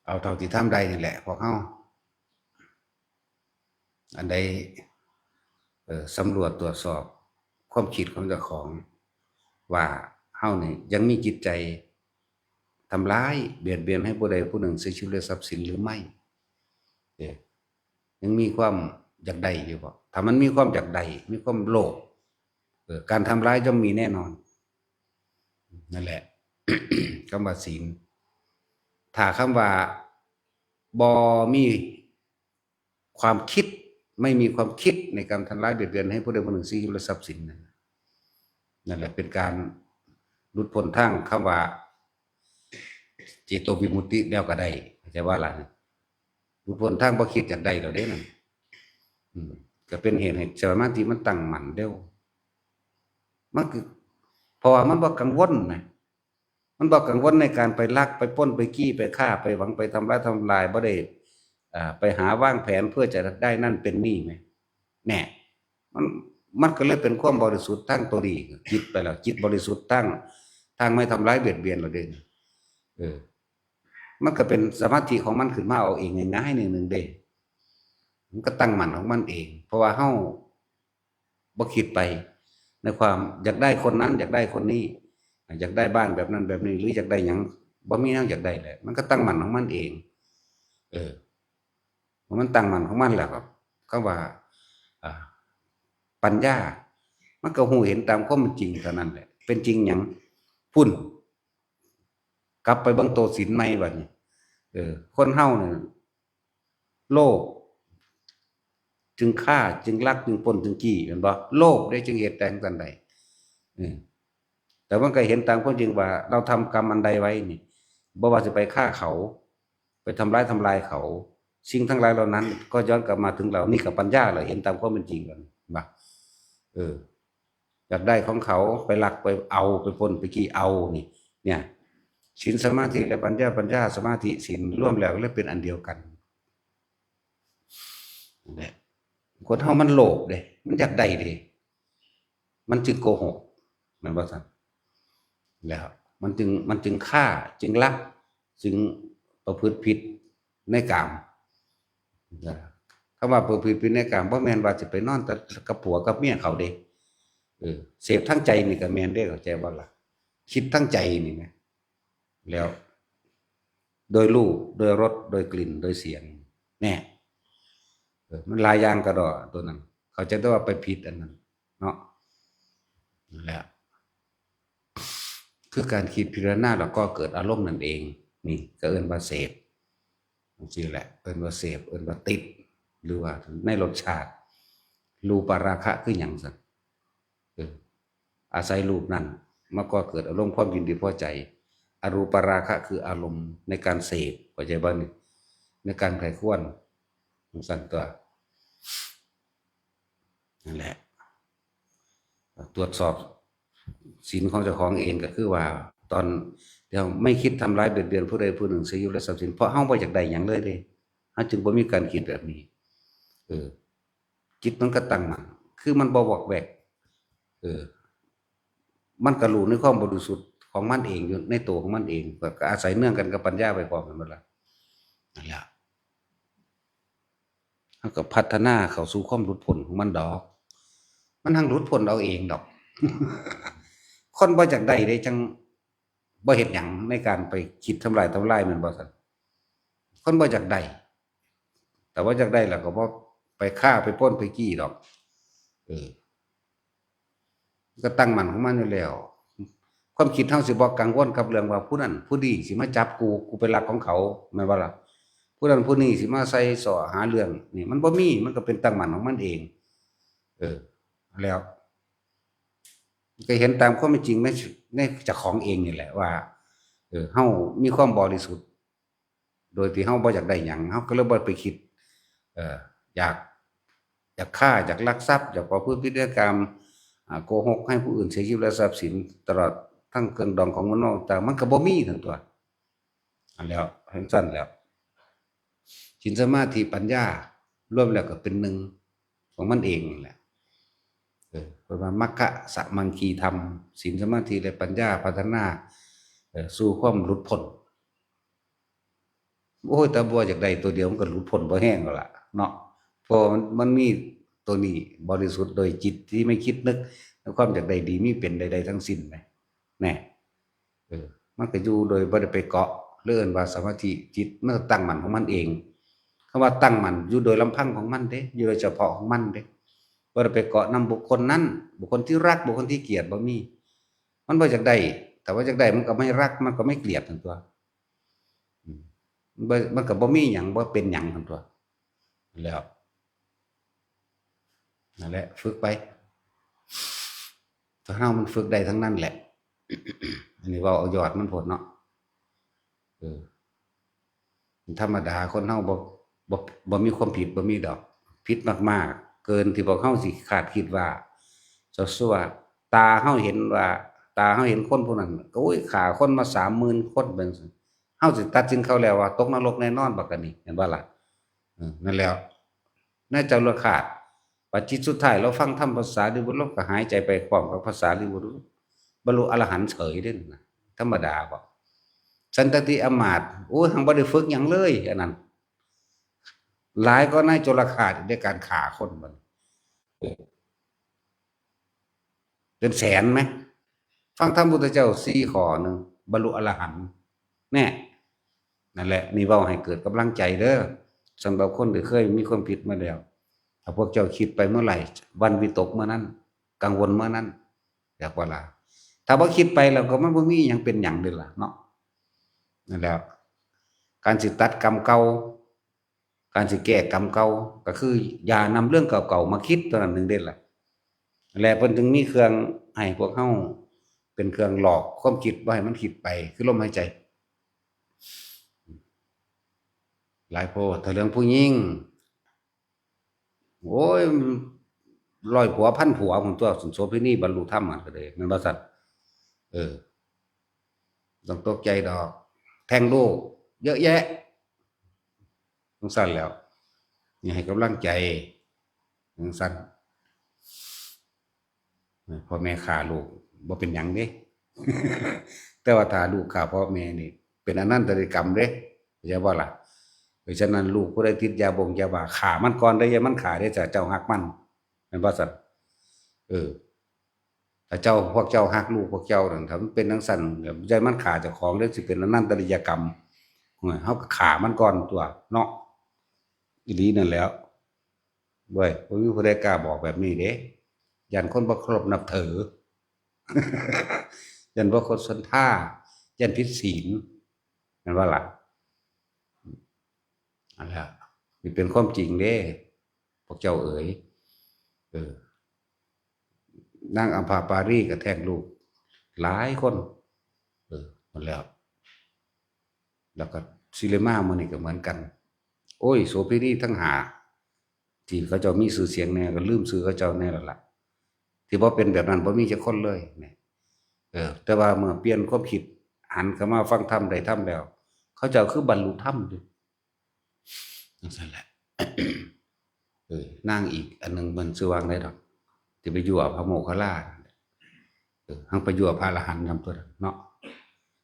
เอาเท่าที่ทำได้นี่แหละ พวกเฮา อันใด เอ่อ สำรวจตรวจสอบความคิดของเจ้าของ ว่าเฮานี่ยังมีจิตใจทำร้ายเบียดเบียนให้ผู้ใดผู้หนึ่งเสียชีวิตและทรัพย์สินหรือไม่ เด้ ยังมีความอยากได้อยู่บ่ ถ้ามันมีความอยากได้ มีความโลภ เออ การทำร้ายย่อมมีแน่นอน นั่นแหละ คำว่าศีล ถ้าคำว่าบ่มีความคิด ไม่มีความคิดในการทำร้ายเบียดเบียนให้ผู้ใดผู้หนึ่งเสียชีวิตและทรัพย์สินนั่น นั่นแหละเป็นการหลุดพ้นทางคำว่า เจโตวิมุตติแล้วก็ได้ เข้าใจว่าล่ะ หลุดพ้นทางบ่คิดอยากได้แล้วเด้นั่น อืม ก็เป็นเหตุให้สมาธิมันตั้งมั่นเร็ว มันคือ เพราะว่ามันบ่กังวลนะ มันบ่กังวลในการไปลัก ไปปล้น ไปจี้ ไปฆ่า ไปหวัง ไปทำร้าย ทำลาย บ่ได้ อ่า ไปหาวางแผนเพื่อจะได้นั่นเป็นนี่ไหม แน่ มัน มันก็เลยเป็นความบริสุทธิ์ทางตัวดี จิตไปแล้ว จิตบริสุทธิ์ทาง ทางไม่ทำร้ายเบียดเบียนแล้วเด้ เออ มันก็เป็นสมาธิของมันขึ้นมาเอาเองง่ายๆ หนึ่งหนึ่งเด้ มันก็ตั้งมั่นของมันเอง เพราะว่าเฮาบ่คิดไป ในความอยากได้คนนั้น อยากได้คนนี้ อยากได้บ้านแบบนั้นแบบนี้ หรืออยากได้หยัง บ่มีแนวอยากได้แหละ มันก็ตั้งมั่นของมันเอง เออ มันตั้งมั่นของมันแล้วครับ คำว่า อ่า ปัญญา มันก็ฮู้เห็นตามความเป็นจริงเท่านั้นแหละ เป็นจริงหยัง พุ่น กลับไปเบิ่งโตศีลใหม่บัดนี้ เออ คนเฮาเนี่ย โลภ จึงฆ่า จึงลัก จึงปล้น จึงจี้ แม่นบ่ โลภเด้ จึงเฮ็ดแต่งซั่นใด เออ แต่มันก็เห็นตามความจริงว่า เราทำกรรมอันใดไว้นี่ บ่ว่าสิไปฆ่าเขา ไปทำร้ายทำลายเขา สิ่งทั้งหลายเหล่านั้น ก็ย้อนกลับมาถึงเรา นี่ก็ปัญญาแหละ เห็นตามความเป็นจริงแล้วนี่ ว่า เออ อยากได้ของเขา ไปลัก ไปเอา ไปปล้น ไปจี้เอานี่ เนี่ย ศีลสมาธิและปัญญา ปัญญา สมาธิ ศีล รวมแล้ว แล้วเป็นอันเดียวกัน นั่นแหละ คนเฮามันโลภเด้ มันอยากได้เด้ มันจึงโกหก แม่นบ่ซั่น แล้วมันจึง มันจึงฆ่า จึงลัก จึงประพฤติผิดในกาม นะ คำว่าประพฤติผิดในกาม บ่แม่นว่าสิไปนอนแต่กับผัวกับเมียเขาเด้ เออ เสพทางใจนี่ก็แม่นเด้ เข้าใจบ่ล่ะ คิดทางใจนี่นะ แล้ว โดยรูป โดยรส โดยกลิ่น โดยเสียง แน่ เออ มันหลายอย่างกะด้อตัวนั้น เข้าใจแต่ว่าไปผิดอันนั้น เนาะ นั่นแหละ คือการคิดพิจารณาแล้วก็เกิดอารมณ์นั่นเอง นี่ก็เอิ้นว่าเสพจังซี้แหละ เอิ้นว่าเสพ เอิ้นว่าติด หรือว่าในรสชาติ รูปราคะคือหยังซั่น เออ อาศัยรูปนั้นมาก่อเกิดอารมณ์ความยินดีพอใจ อรูปราคะคืออารมณ์ในการเสพ เข้าใจบ่นี่ ในการใคร่ครวญจังซั่นตั๊ว นั่นแหละ ตรวจสอบศีลของเจ้าของเองก็คือว่า ตอนเดียวไม่คิดทำร้ายเบียดเบียนผู้ใดผู้หนึ่งเสียชีวิตและทรัพย์สิน เพราะเฮาบ่อยากได้หยังเลยเด้ เฮาจึงบ่มีการคิดแบบนี้ เออ จิตมันก็ตั้งมั่น คือมันบ่วอกแวก เออ มันก็รู้ในความบริสุทธิ์ของมันเองอยู่ในตัวของมันเอง ก็ ก็อาศัยเนื่องกันกับปัญญาไปพร้อมกันหมดละ นั่นแหละ เฮาก็พัฒนาเข้าสู่ความหลุดพ้นของมันดอก มันหังหลุดพ้นเอาเองดอก คนบ่อยากได้เด้จังบ่เฮ็ดหยังในการไปคิดทำลายทำลาย แม่นบ่ซั่น คนบ่อยากได้ แต่ว่าอยากได้แล้วก็บ่ไปฆ่าไปปล้นไปจี้ดอก เออ ก็ตั้งมั่นของมันอยู่แล้ว ความคิดเฮาสิบ่กังวลกับเรื่องว่าผู้นั้นผู้นี้สิมาจับกู กูไปลักของเขา แม่นบ่ล่ะ ผู้นั้นผู้นี้สิมาใส่ซ้อหาเรื่อง นี่มันบ่มี มันก็เป็นตั้งมั่นของมันเอง เออ แล้ว ก็เห็นตามความเป็นจริงใน ในเจ้าของเองนี่แหละว่า เออ เฮามีความบริสุทธิ์ โดยที่เฮาบ่อยากได้หยัง เฮาก็เลยบ่ไปคิด เอ่อ อยาก อยากฆ่า อยากลักทรัพย์ อยากประพฤติผิดในกาม อ่า โกหกให้ผู้อื่นเสียชีวิตและทรัพย์สิน ตลอดทั้งเครื่องดองของเงินนอกต่าง มันก็บ่มีซั่นตั๊ว อันแล้ว จังซั่นแล้ว ศีลสมาธิปัญญารวมแล้วก็เป็นหนึ่งของมันเองนั่นแหละ เออ เพิ่นว่ามัคคะสะมังคีธรรม ศีลสมาธิและปัญญาพัฒนา เอ่อ สู่ความหลุดพ้น โอ้ย แต่บ่อยากได้ตัวเดียวมันก็หลุดพ้นบ่แห้งแล้วล่ะเนาะ เพราะมัน มันมีตัวนี้บริสุทธิ์โดยจิตที่ไม่คิดนึก และความอยากได้ดีมีเป็นใดๆทั้งสิ้นนะ แน่ เออ มันก็อยู่โดยบ่ได้ไปเกาะ เรียกว่าสมาธิ จิตมันก็ตั้งมั่นของมันเอง คำว่าตั้งมั่นอยู่โดยลำพังของมันเด้ อยู่โดยเฉพาะของมันเด้ บ่ได้ไปเกาะนำบุคคลนั้น บุคคลที่รัก บุคคลที่เกลียด บ่มี มันบ่อยากได้ แต่ว่าอยากได้มันก็ไม่รัก มันก็ไม่เกลียดนั่นตั๊ว อืม มันบ่ มันก็บ่มีหยัง บ่เป็นหยังนั่นตั๊ว แล้ว นั่นแหละ ฝึกไป ถ้าเฮามันฝึกได้ทั้งนั้นแหละ อันนี้เว้าเอายอดมันโพดเนาะ เออ ธรรมดาคนเฮาบ่ บ่ บ่มีความผิด บ่มีดอก ผิดมากๆ เกินที่พวกเฮาสิคาดคิดว่า เจ้าซั่ว ตาเฮาเห็นว่า ตาเฮาเห็นคนผู้นั้น โอ้ย ฆ่าคนมาสามหมื่นคน เป็นจั่งซี้ เฮาสิตัดสินเขาแล้วว่าตกนรกแน่นอน บักอันนี้ เห็นบ่ล่ะ เออ นั่นแหล้ว ในจตุรคาส บัดจิตสุดท้ายเราฟังธรรมพระสารีบุตร เราก็หายใจไปพร้อมกับพระสารีบุตร บรรลุอรหันต์เฉยเด้นะ ธรรมดาบ่ สันตติอมาตย์ โอ้ย หังบ่ได้ฝึกหยังเลย อันนั้น หลายกว่าในจตุรคาสในการฆ่าคนมัน เป็นแสนไหม ฟังธรรมพุทธเจ้าสี่ข้อหนึ่ง บรรลุอรหันต์ แน่ นั่นแหละ นี่เว้าให้เกิดกำลังใจเด้อ สำหรับคนที่เคยมีความผิดมาแล้ว ถ้าพวกเจ้าคิดไปเมื่อไหร่ วันวิตกเมื่อนั้น กังวลเมื่อนั้น อยากว่าล่ะ ถ้าบ่คิดไปแล้วก็มันบ่มีหยังเป็นหยังเด้ล่ะเนาะ นั่นแหละ การสิตัดกรรมเก่า การสิแก้กรรมเก่า ก็คืออย่านำเรื่องเก่าๆมาคิดเท่านั้นหนึ่งเด้ล่ะ และเพิ่นถึงมีเครื่องให้พวกเฮา เป็นเครื่องหลอกความคิดบ่ให้มันคิดไป คือลมหายใจ หลายโพด ถ้าเรื่องผู้หญิง โอ้ย ร้อยผัวพันผัวพุ้นตั๊ว ซั่น โสเภณีบรรลุธรรมมันก็เลย แม่นบ่ซั่น เออ ต้องตกใจดอก แท้งลูก เยอะแยะ จั่งซั่นแหล้ว นี่ให้กำลังใจ จั่งซั่น พ่อแม่ฆ่าลูก บ่เป็นหยังเด้ แต่ว่าถ้าลูกฆ่าพ่อแม่นี่ เป็นอนันตริยกรรมเด้ เข้าใจบ่ล่ะ เพราะฉะนั้นลูกผู้ใดติดยาบงยาบ้า ฆ่ามันก่อนเด้อ อย่ามันฆ่าเด้อ ถ้าเจ้าฮักมัน แม่นบ่ซั่น เออ ถ้าเจ้า พวกเจ้าฮักลูกพวกเจ้านั่น ถ้ามันเป็นจั่งซั่น อย่ามันฆ่าเจ้าของเด้อ สิเป็นอนันตริยกรรม โอ้ย เฮาก็ฆ่ามันก่อนตั๊วเนาะ อีหลีนั่นแหล้ว เว้ย บ่มีผู้ใดกล้าบอกแบบนี้เด้ ย้านคนบ่เคารพนับถือ ย่านบ่คดสนทา ย่านผิดศีล แม่นบ่ล่ะ? อันละ นี่เป็นความจริงเด้ พวกเจ้าเอ๋ย เออ นางอัมพาปารีก็แท้งลูกหลายคน เออ หมดแล้ว แล้วก็สิริมามื้อนี้ก็เหมือนกัน โอ้ย โสเภณีทั้งห้า ที่เขาเจ้ามีชื่อเสียงแน่ ก็ลืมชื่อเขาเจ้าแน่แล้วล่ะ ที่บ่เป็นแบบนั้นบ่มีจักคนเลยเนี่ย เออ แต่ว่าเมื่อเปลี่ยนความคิด หันเข้ามาฟังธรรม ได้ธรรมแล้ว เขาเจ้าคือบรรลุธรรมอยู่ จั่งซั้นแหละ เออ นางอีกอันหนึ่งมันชื่อว่าไงดอก ที่ไปยั่วพระโมคคัลลา เออ หั้งไปยั่วพระอรหันต์นำตัวนั้นเนาะ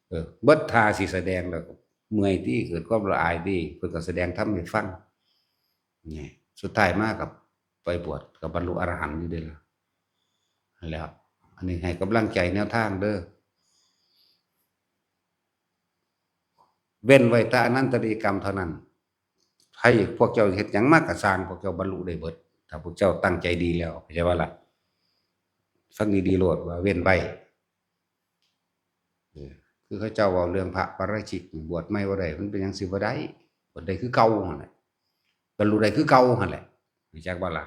เออ เบิดท่าสิแสดงแล้วก็เมื่อยติ เกิดความละอายติ เพิ่นก็แสดงธรรมให้ฟัง นี่ สุดท้ายมากับไปบวช กับบรรลุอรหันต์อยู่เด้ล่ะ แล้ว อันนี้ให้กำลังใจแนวทางเด้อ เว้นไว้แต่อนันตริยกรรมเท่านั้น ให้พวกเจ้าเฮ็ดหยังมากระสร้าง พวกเจ้าบรรลุได้เบิด ถ้าพวกเจ้าตั้งใจดีแล้ว เข้าใจบ่ล่ะ? ฟังดีๆโลดว่าเว้นไว้ เออ คือเขาเจ้าเว้าเรื่องพระปาราชิก บวชใหม่บ่ได้ มันเป็นหยังสิบ่ได้ บวชได้คือเก่าหั่นแหละ บรรลุได้คือเก่าหั่นแหละ รู้จักบ่ล่ะ?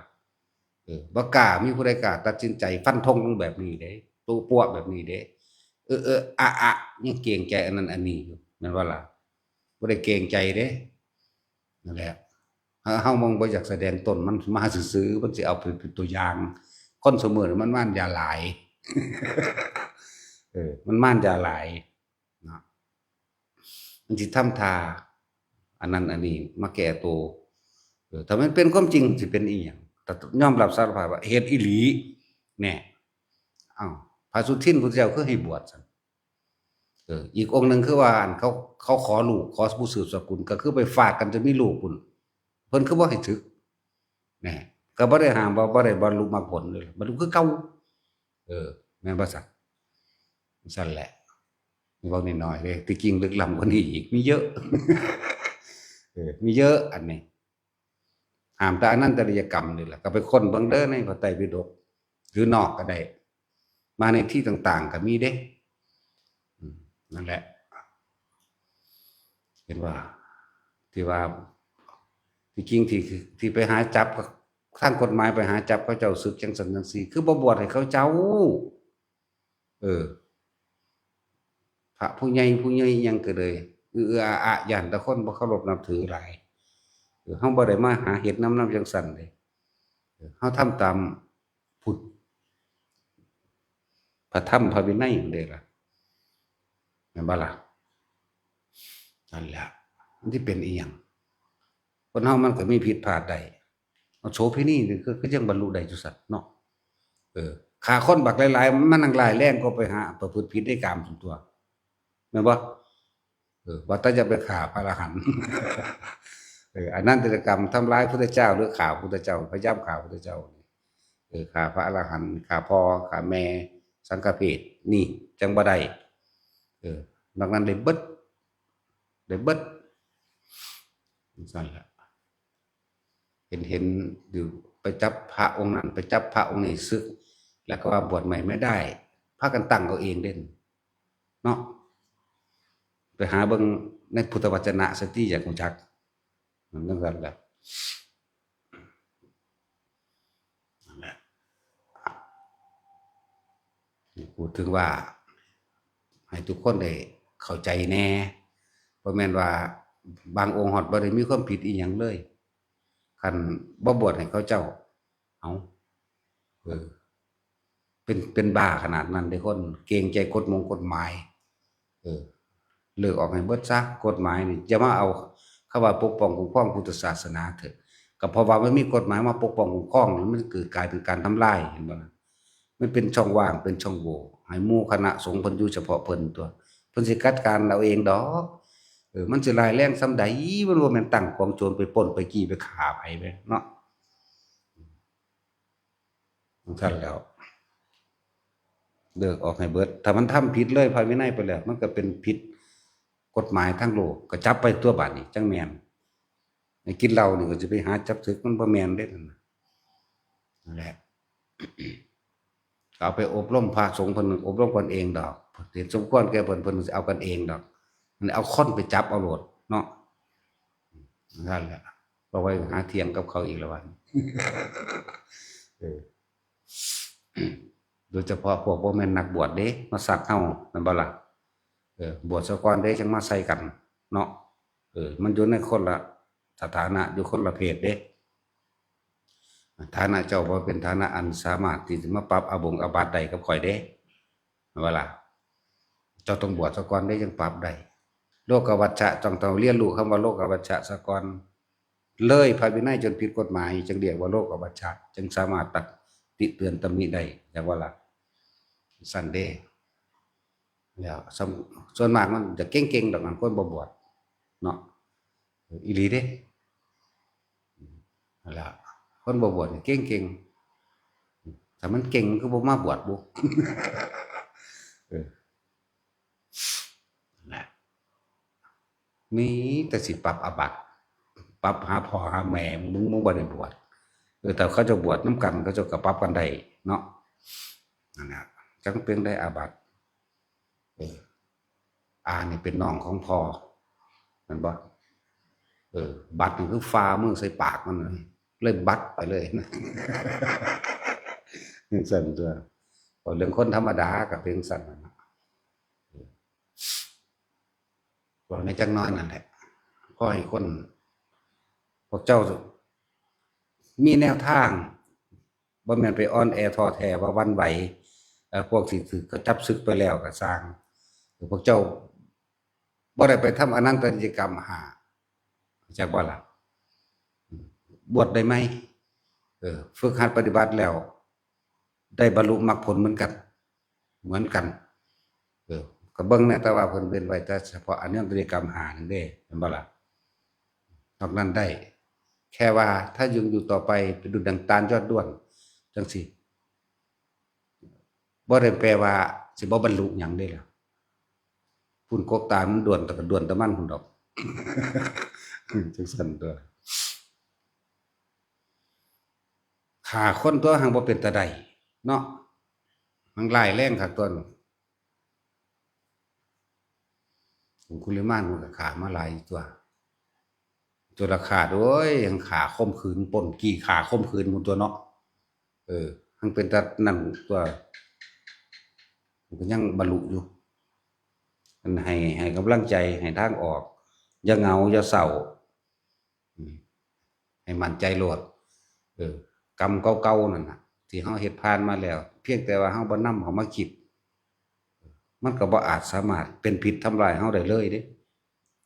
เออ บ่กล้า มีผู้ใดกล้าตัดสินใจฟันธงลงแบบนี้เด้ ตุ๊ปัวแบบนี้เด้ เออ เออ อะ อะ ยังเกรงใจอันนั้นอันนี้อยู่ แม่นบ่ล่ะ? บ่ได้เกรงใจเด้ นั่นแหละ เฮา เฮามันบ่อยากแสดงตน มันมาซื่อๆ มันสิเอาไปเป็นตัวอย่าง คนซุมื้อนี้มันมานยาหลาย เออ มันมานยาหลาย เนาะ มันสิทำท่าอันนั้นอันนี้มาแก้ตัว เออ ถ้ามันเป็นความจริงสิเป็นอีหยัง แต่ยอมรับสารภาพว่าเฮ็ดอีหลี แน่ เอ้า พระสุทินพุทธเจ้าคือให้บวชซั่น เออ อีกองค์หนึ่งคือว่าอันเขา เขาขอลูก ขอผู้สืบสกุล ก็คือไปฟาดกันจนมีลูกพุ้น เพิ่นคือบ่ให้สึก แน่ ก็บ่ได้ห้ามว่าบ่ได้บรรลุมรรคผลเลย บรรลุคือเก่า เออ แม่นบ่ซั่น? ซั่นแหละ เว้าน้อยๆเด้ ที่จริงลึกล้ำกว่านี้อีก มีเยอะ เออ มีเยอะอันนี้ ห้ามแต่อนันตริยกรรมนี่แหละ ก็ไปค้นเบิ่งเด้อในพระไตรปิฎก หรือนอกก็ได้ มาในที่ต่างๆก็มีเด้ อืม นั่นแหละ เห็นว่า ที่ว่า ที่จริงที่ ที่ไปหาจับ ทางกฎหมายไปหาจับเขาเจ้าสึกจังซั่นจังซี่ คือบ่บวชให้เขาเจ้า เออ พระผู้ใหญ่ผู้ใหญ่หยังก็เลย เอื้อๆอาๆ ย้านแต่คนบ่เคารพนับถือหลาย เออ เฮาบ่ได้มาหาเฮ็ดนำ นำจังซั่นเด้ เออ เฮาทำตามพุทธ พระธรรมพระวินัยนั่นเด้ล่ะ แม่นบ่ล่ะ? นั่นแหละ มันสิเป็นอีหยัง คนเฮามันก็มีผิดพลาดได้ เอาโสเภณีนี่คือ คือยังบรรลุได้อยู่ซั่นเนาะ เออ ฆ่าคนบักหลายๆ มันนั่งร้ายแรงกว่าไปหาประพฤติผิดในกามซั่นตั่ว แม่นบ่? เออ ว่าแต่จะไปฆ่าพระอรหันต์ เออ อนันตริยกรรม ทำร้ายพุทธเจ้า หรือฆ่าพุทธเจ้า พยายามฆ่าพุทธเจ้า เออ ฆ่าพระอรหันต์ ฆ่าพ่อ ฆ่าแม่ สังฆเพศ นี่จั่งบ่ได้ เออ นอกนั้นได้เบิด ได้เบิด จั่งซั่นล่ะ เห็น เห็นอยู่ ไปจับพระองค์นั้น ไปจับพระองค์นี้สึก แล้วก็ว่าบวชใหม่ไม่ได้ พากันตั้งเอาเองเด้ เนาะ ไปหาเบิ่งในพุทธวจนะซะติ อยากรู้จัก มันจั่งซั่นล่ะ นั่นแหละ พูดถึงว่า ให้ทุกคนได้เข้าใจแน่ บ่แม่นว่าบางองค์ฮอดบ่ได้มีความผิดอีหยังเลย คันบ่บวชให้เขาเจ้า เอ้า เออ เป็น เป็นบ้าขนาดนั้นเด้คน เกรงใจกฎมงกฎหมาย เออ เลิกออกให้เบิดซะ กฎหมายนี่ อย่ามาเอาคำว่าปกป้องคุ้มครองพุทธศาสนาเถอะ ก็เพราะว่ามันมีกฎหมายมาปกป้องคุ้มครอง มันเกิดกลายเป็นการทำลาย เห็นบ่ล่ะ? มันเป็นช่องว่าง เป็นช่องโหว่ ให้หมู่คณะสงฆ์เพิ่นอยู่เฉพาะเพิ่นตั่ว เพิ่นสิจัดการเอาเองดอก เออ มันสิร้ายแรงส่ำใด มันบ่แม่นตั้งกองโจรไปปล้นไปจี้ไปฆ่าไผแหมเนาะ จั่งซั่นแล้ว เลิกออกให้เบิด ถ้ามันทำผิดเลยพระวินัยไปแล้ว มันก็เป็นผิดกฎหมายทางโลก ก็จับไปตั่วบาดนี้ จั่งแม่น ให้กินเหล้านี่ก็สิไปหาจับสึก มันบ่แม่นเด้นั่นน่ะ นั่นแหละ เอาไปอบรมพระสงฆ์เพิ่น อบรมกันเองดอก เห็นสมควรแก่เพิ่น เพิ่นสิเอากันเองดอก มันเอาคนไปจับเอาโลดเนาะ นั่นแหละ บ่ไปหาเถียงกับเขาอีกแล้ววัน เออ โดยเฉพาะพวกบ่แม่นนักบวชเด้ มาซักเฮา แม่นบ่ล่ะ เออ บวชซะก่อนเด้ จั่งมาใส่กันเนาะ เออ มันอยู่ในคนละสถานะ อยู่คนละเพศเด้ ฐานะเจ้าบ่เป็นฐานะอันสามารถที่สิมาปรับอาบงอาบัติได้กับข้อยเด้ แม่นบ่ล่ะ เจ้าต้องบวชซะก่อนเด้ จั่งปรับได้ โลกวัชชะ ต้อง ต้องเรียนรู้คำว่าโลกวัชชะซะก่อน เลยพระวินัยจนผิดกฎหมาย จั่งเรียกว่าโลกวัชชะ จั่งสามารถตักติเตือนตำหนิได้ แม่นบ่ล่ะ ซั่นเด้ แล้วส่ำ ส่วนมากมันจะเก่งๆ ดอก อันคนบ่บวชเนาะ อีหลีเด้ นั่นล่ะ คนบ่บวชนี่เก่งๆ ถ้ามันเก่งมันคือบ่มาบวชบุ เออ นั่นแหละ มีแต่สิปรับอาบัติ ปรับหาพ่อหาแม่ มึง มึงบ่ได้บวช เออ แต่เขาจะบวชนำกัน เขาเจ้าก็ปรับกันได้เนาะ นั่นน่ะ จั่งเป็นได้อาบัติ เออ อานี่เป็นน้องของพ่อ แม่นบ่ เออ บัดนี่คือฝ่ามือใส่ปากมันน่ะ เลยบัดไปเลย จั่งซั่นตั่ว เอาเรื่องคนธรรมดาก็เป็นจั่งซั่นน่ะนะ เออ เว้าในจักหน่อยนั่นแหละ ขอให้คน พวกเจ้า มีแนวทาง บ่แม่นไปอ่อนแอท้อแท้ว่าหวั่นไหว เอ่อ พวกที่ถืกเขาจับศึกไปแล้วก็ซ่าง พวกเจ้าบ่ได้ไปทำอนันตริยกรรมห้า จักบ่ล่ะ บวชได้ไหม เออ ฝึกหัดปฏิบัติแล้ว ได้บรรลุมรรคผลเหมือนกัน เหมือนกัน เออ ก็เบิ่งแหน่ แต่ว่าเพิ่นเว้นไว้แต่เฉพาะอนันตริยกรรมห้านั่นเด้ แม่นบ่ล่ะ นอกนั้นได้ แค่ว่าถ้ายังอยู่ต่อไปเป็นดุจดังตาลยอดด้วน จั่งซี้ บ่ได้แปลว่าสิบ่บรรลุหยังเด้ล่ะ พุ้นกกตาลมันด้วน แต่ก็ด้วนแต่มันพุ้นดอก จั่งซั่นตั่ว ฆ่าคนตั่ว หังบ่เป็นตาได้เนาะ หังร้ายแรงคักตั่ว องคุลิมานมันก็ฆ่ามาหลายอยู่ตั่ว จุลฆาด โอ้ย ยังฆ่าข่มขืน ปล้นจี้ฆ่าข่มขืนพุ้นตั่วเนาะ เออ ยังเป็นตานั่นตั่ว มันก็ยังบรรลุอยู่ อันให้ ให้กำลังใจ ให้ทางออก อย่าเหงา อย่าเศร้า อืม ให้มั่นใจโลด เออ กรรมเก่าๆนั่นน่ะ ที่เฮาเฮ็ดผ่านมาแล้ว เพียงแต่ว่าเฮาบ่นำเข้ามาคิด มันก็บ่อาจสามารถเป็นพิษทำลายเฮาได้เลยเด้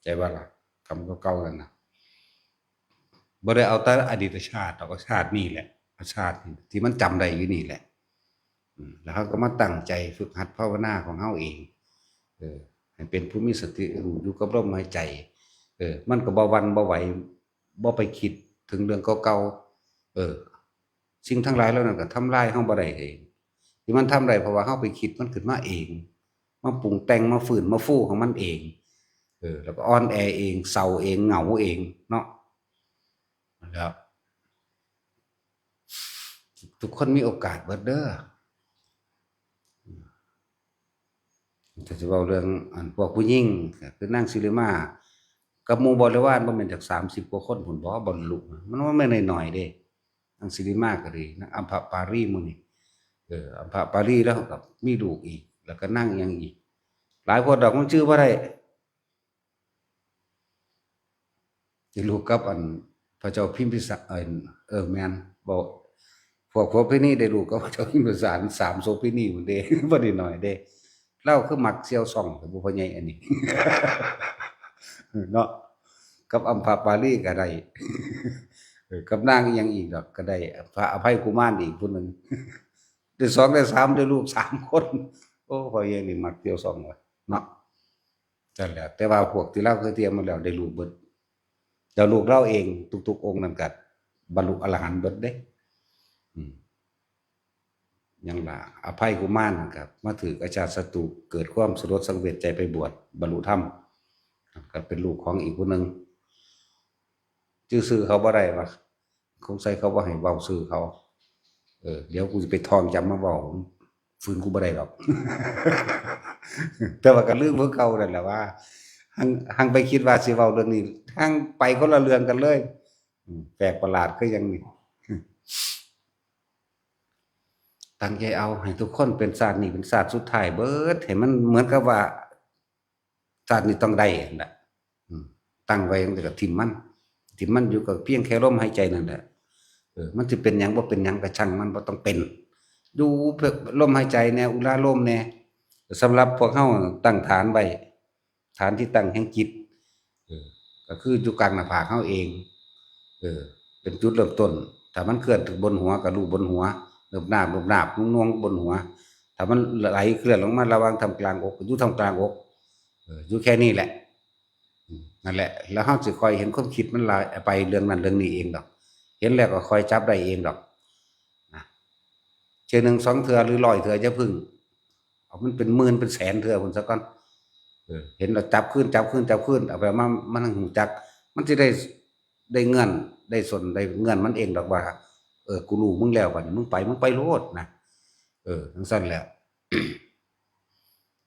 ใจว่าล่ะ กรรมเก่าๆนั่นน่ะ บ่ได้เอาแต่อดีตชาติดอก ชาตินี้แหละ ชาติที่มันจำได้อยู่นี่แหละ อืม แล้วเฮาก็มาตั้งใจฝึกหัดภาวนาของเฮาเอง เออ ให้เป็นผู้มีสติรู้อยู่กับลมหายใจ เออ มันก็บ่หวั่นบ่ไหว บ่ไปคิดถึงเรื่องเก่าๆ เออ สิ่งทั้งหลายเหล่านั้นก็ทำลายเฮาบ่ได้เอง ที่มันทำได้เพราะว่าเฮาไปคิดมันขึ้นมาเอง มาปรุงแต่ง มาฟื้น มาฟูของมันเอง เออ แล้วก็อ่อนแอเอง เศร้าเอง เหงาเองเนาะ แล้ว ทุกคนมีโอกาสเบิดเด้อ ถ้าสิเว้าเรื่องอันพวกผู้หญิง ก็คือนางสิริมา กับหมู่บริวารบ่แม่นจักสามสิบกว่าคนพุ้นบ่ บรรลุ มันบ่แม่นน้อยๆเด้ นางสิริมาก็ดี นางอัมพปาลีหมู่นี้ เออ อัมพปาลีแล้วก็มีลูกอีก แล้วก็นางหยังอีก หลายคนดอก มันชื่อบ่ได้ สิลูกกับอันพระเจ้าพิมพิสาร เอิ้น เออ แม่น บ่ พวกโสเภณีได้ลูกกับพระเจ้าพิมพิสาร สามโสเภณีพุ้นเด้ บ่ได้น้อยเด้ ลาวคือมักเสี่ยวซ่อง แต่บ่พ่อใหญ่อันนี้ เนาะ กับอัมพปาลีก็ได้ เออ กับนางอีหยังอีกดอกก็ได้ พระอภัยกุมารอีกผู้หนึ่ง ได้สองได้สาม ได้ลูกสามคน โอ้ พ่อใหญ่นี่มักเสี่ยวซ่องว่ะ เนาะ นั่นแหละ แต่ว่าพวกที่ลาวเคยเทียบมาแล้วได้ลูกเบิด แล้วลูกลาวเองทุกๆองค์นั่นก็บรรลุอรหันต์เบิดเด้ อืม หยังล่ะ อภัยกุมารนั่นก็มาถืกอาชาติศัตรู เกิดความสลดสังเวชใจไปบวช บรรลุธรรม ก็เป็นลูกของอีกผู้หนึ่ง ชื่อ ชื่อเขาบ่ได้วะ คงใส่เขาบ่ให้เว้าชื่อเขา เออ เดี๋ยวกูสิไปท่องจำมาเว้า ฝืนกูบ่ได้ดอก แต่ว่าก็ลืมคือเก่านั่นแหละว่า หัง หังไปคิดว่าสิเว้าเรื่องนี้ หังไปคนละเรื่องกันเลย อืม แปลกประหลาดคือหยังนี่ ตั้งใจเอาให้ทุกคนเป็นชาตินี้เป็นชาติสุดท้ายเบิด ให้มันเหมือนกับว่า ชาตินี้ต้องได้นั่นแหละ อืม ตั้งไว้จั่งซี้ก็ถิ่มมัน ถิ่มมันอยู่ก็เพียงแค่ลมหายใจนั่นแหละ เออ มันสิเป็นหยังบ่เป็นหยังก็ช่างมัน บ่ต้องเป็น อยู่เพื่อลมหายใจแน่ อุราโลมแน่ สำหรับพวกเฮาตั้งฐานไว้ ฐานที่ตั้งแห่งจิต เออ ก็คืออยู่กลางหน้าผากเฮาเอง เออ เป็นจุดเริ่มต้น ถ้ามันเคลื่อนถึงบนหัวก็รู้บนหัว เนิบนาบ เนิบนาบ นุ่งๆ บนหัว ถ้ามันไหลเคลื่อนลงมาระหว่างท่ามกลางอก ก็อยู่ท่ามกลางอก เออ อยู่แค่นี้แหละ อืม นั่นแหละ แล้วเฮาสิค่อยเห็นความคิดมันไหลไปเรื่องนั้นเรื่องนี้เองดอก เห็นแล้วก็ค่อยจับได้เองดอก นะ เทื่อหนึ่งสองเทื่อหรือร้อยเทื่ออย่าพึ่ง เอามันเป็นหมื่นเป็นแสนเทื่อพุ้นซะก่อน เออ เห็นแล้วจับคืน จับคืน จับคืน เอาไปมา มันรู้จัก มันสิได้ ได้เงื่อน ได้สน ได้เงื่อนมันเองดอกว่า เออ กูรู้มึงแล้วบัดนี้ มึงไป มึงไปโลดนะ เออ จั่งซั้นแหละ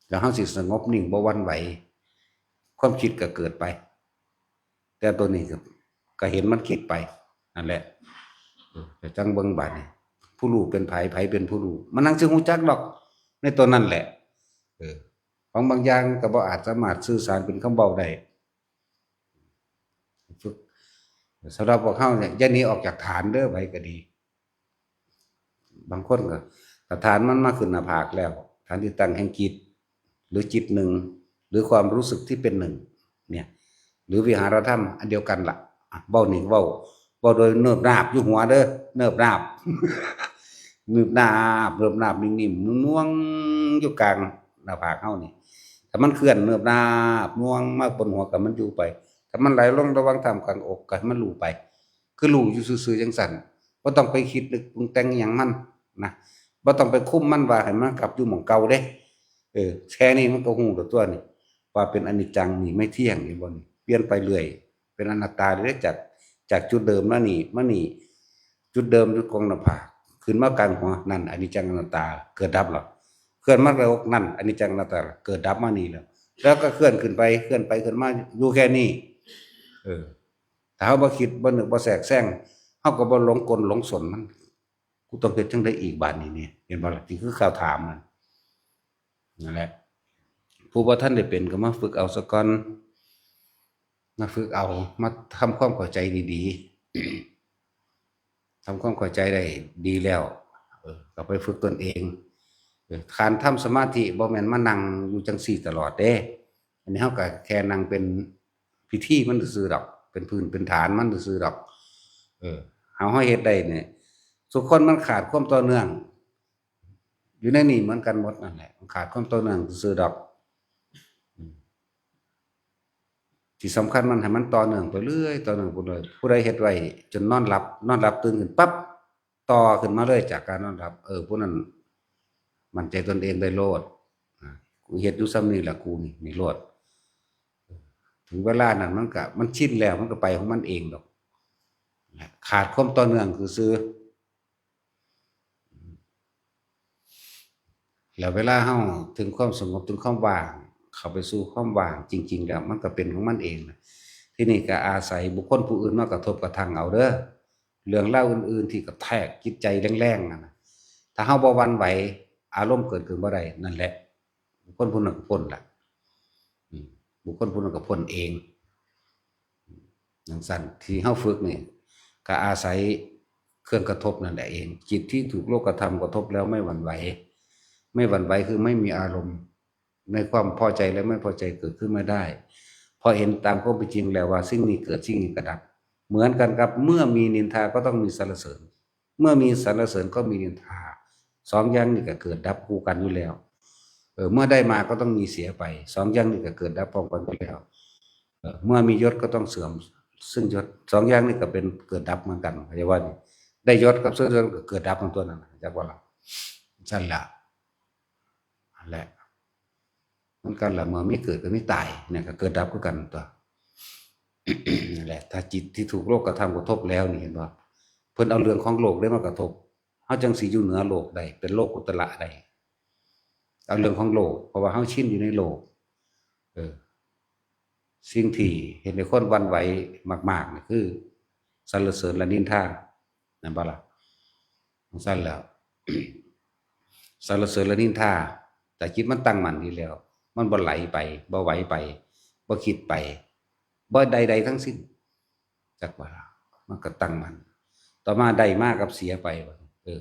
แล้วเฮาสิสงบนิ่งบ่หวั่นไหว ความคิดก็เกิดไป แต่ตัวนี้ก็ ก็เห็นมันคิดไป นั่นแหละ เออ ก็จั่งเบิ่งบาดนี้ ผู้รู้เป็นไผ ไผเป็นผู้รู้ มันจั่งสิรู้จักดอก ในตัวนั้นแหละ เออ ของบางอย่างก็บ่อาจสามารถสื่อสารเป็นคำเว้าได้ ฝึก สำหรับพวกเฮาเนี่ย อย่าหนีออกจากฐานเด้อ ไผก็ดี บางคนก็ ถ้าฐานมันมาขึ้นหน้าผากแล้ว ฐานที่ตั้งแห่งจิต หรือจิตหนึ่ง หรือความรู้สึกที่เป็นหนึ่ง เนี่ย หรือวิหารธรรมอันเดียวกันล่ะ อ่ะ เว้านี่เว้า เว้าโดยเนิบนาบอยู่หัวเด้อ เนิบนาบ เนิบนาบ เนิบนาบ นิ่มๆ นวลๆ อยู่กลางหน้าผากเฮานี่ ถ้ามันเคลื่อนเนิบนาบ นวลมาบนหัวก็ให้มันอยู่ไป ถ้ามันไหลลงระหว่างท่ามกลางอกก็ให้มันรู้ไป คือรู้อยู่ซื่อๆ จั่งซั้น บ่ต้องไปคิดนึกปรุงแต่งอิหยังมันนะ บ่ต้องไปคุมมันว่าให้มันกลับอยู่หม่องเก่าเด้ เออ แค่นี้มันก็รู้แล้วตัวนี่ ว่าเป็นอนิจจังนี่ไม่เที่ยง เห็นบ่นี่ เปลี่ยนไปเรื่อย เป็นอนัตตาเลย จาก จากจุดเดิมมานี่ มานี่ จุดเดิมอยู่กลางหน้าผาก ขึ้นมากลางหัว นั่นอนิจจังอนัตตา เกิดดับหรอก เคลื่อนมาแล้ว นั่นอนิจจังอนัตตา เกิดดับมานี่แล้ว แล้วก็เคลื่อนขึ้นไป เคลื่อนไป เคลื่อนมา อยู่แค่นี้ เออ ถ้าเฮาบ่คิด บ่นึก บ่แทรกแซง เฮาก็บ่หลงกลหลงส้นมัน กูต้องเฮ็ดจั่งใดอีกบาดนี้เนี่ย เห็นบ่ล่ะ นี่คือคำถามนั่น นั่นแหละ ผู้บ่ทันได้เป็นก็มาฝึกเอาซะก่อน มาฝึกเอา มาทำความเข้าใจดีๆ ทำความเข้าใจได้ดีแล้ว เออ ก็ไปฝึกตนเอง เออ การทำสมาธิบ่แม่นมานั่งอยู่จั่งซี้ตลอดเด้ อันนี้เฮาก็แค่นั่งเป็นพิธีมันซื่อๆดอก เป็นพื้นเป็นฐานมันซื่อๆดอก เออ เฮา เฮาเฮ็ดได้เนี่ย ทุกคนมันขาดความต่อเนื่อง อยู่ในนี่เหมือนกันหมดนั่นแหละ มันขาดความต่อเนื่องซื่อๆดอก อืม ที่สำคัญมันให้มันต่อเนื่องไปเรื่อย ต่อเนื่องไปเรื่อย ผู้ใดเฮ็ดไว้จนนอนหลับ นอนหลับตื่นขึ้นปั๊บ ต่อขึ้นมาเลยจากการนอนหลับ เออ ผู้นั้นมั่นใจตนเองได้โลด อ่ะ กูเฮ็ดอยู่ส่ำนี้ล่ะ กูนี่ นี่โลด ถึงเวลานั้นมันก็ มันชินแล้ว มันก็ไปของมันเองดอก ขาดความต่อเนื่องซื่อๆ แล้วเวลาเฮาถึงความสงบ ถึงความว่าง เข้าไปสู่ความว่างจริงๆแล้ว มันก็เป็นของมันเองนะ ทีนี้ก็อาศัยบุคคลผู้อื่นมากระทบกระทั่งเอาเด้อ เรื่องราวอื่นๆที่กระแทกจิตใจแรงๆนั่นนะ ถ้าเฮาบ่หวั่นไหว อารมณ์เกิดขึ้นบ่ได้ นั่นแหละ บุคคลผู้นั้นก็พ้นละ อืม บุคคลผู้นั้นก็พ้นเอง จั่งซั้น ที่เฮาฝึกนี่ ก็อาศัยเครื่องกระทบนั่นแหละเอง จิตที่ถูกโลกธรรมกระทบแล้วไม่หวั่นไหว ไม่หวั่นไหวคือไม่มีอารมณ์ ในความพอใจและไม่พอใจเกิดขึ้นไม่ได้ เพราะเห็นตามความเป็นจริงแล้วว่าสิ่งนี้เกิด สิ่งนี้ก็ดับ เหมือนกันกับเมื่อมีนินทาก็ต้องมีสรรเสริญ เมื่อมีสรรเสริญก็มีนินทา สองอย่างนี้ก็เกิดดับคู่กันอยู่แล้ว เออ เมื่อได้มาก็ต้องมีเสียไป สองอย่างนี้ก็เกิดดับพร้อมกันอยู่แล้ว เออ เมื่อมียศก็ต้องเสื่อมซึ่งยศ สองอย่างนี้ก็เป็นเกิดดับเหมือนกัน เข้าใจว่านี่ ได้ยศกับเสื่อมยศก็เกิดดับของตัวนั้น จักว่าล่ะ ซั่นล่ะ นั่นแหละ มันกันล่ะ เมื่อมีเกิดก็มีตาย เนี่ยก็เกิดดับคือกันตัว นั่นแหละ ถ้าจิตที่ถูกโลกธรรมกระทบแล้วนี่ เห็นบ่ เพิ่นเอาเรื่องของโลกได้มากระทบ เฮาจั่งสิอยู่เหนือโลกได้ เป็นโลกุตตระได้ เอาเรื่องของโลก เพราะว่าเฮาชินอยู่ในโลก เออ สิ่งที่เฮ็ดให้คนหวั่นไหวมากๆนี่คือสรรเสริญและนินทา นั่นบ่ล่ะ? จั่งซั้นแล้ว สรรเสริญและนินทา แต่จิตมันตั้งมั่นอยู่แล้ว มันบ่ไหลไป บ่ไหวไป บ่คิดไป บ่ใดๆทั้งสิ้น จักว่าล่ะ มันก็ตั้งมั่น ต่อมาได้มากับเสียไป เออ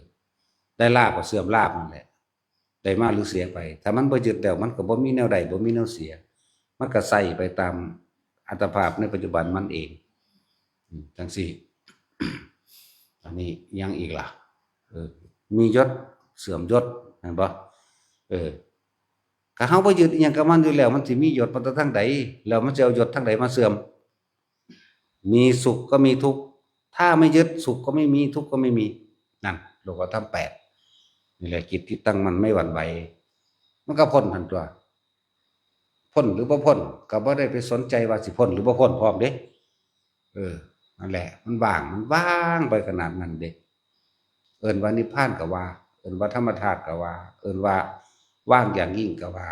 ได้ลาภก็เสื่อมลาภนั่นแหละ ได้มาหรือเสียไป ถ้ามันบ่ยึดแล้ว มันก็บ่มีแนวได้ บ่มีแนวเสีย มันก็ใช้ไปตามอัตภาพในปัจจุบันมันเอง อืม จั่งซี้ อันนี้ยังอีกล่ะ เออ มียศเสื่อมยศ เห็นบ่? เออ ถ้าเฮาบ่ยึดอิหยังกับมันอยู่แล้ว มันสิมียศมาแต่ทางใด แล้วมันสิเอายศทางใดมาเสื่อม? มีสุขก็มีทุกข์ ถ้าไม่ยึด สุขก็ไม่มี ทุกข์ก็ไม่มี นั่น โลกุตตรธรรมแปด นี่แหละ จิตที่ตั้งมั่นไม่หวั่นไหว มันก็พ้นหั่นตั๊ว พ้นหรือบ่พ้น ก็บ่ได้ไปสนใจว่าสิพ้นหรือบ่พ้นพร้อมเด้ เออ นั่นแหละ มันว่าง มันว่างไปขนาดนั้นเด้ เอิ้นว่านิพพานก็ว่า เอิ้นว่าธรรมธาตุก็ว่า เอิ้นว่าว่างอย่างยิ่งก็ว่า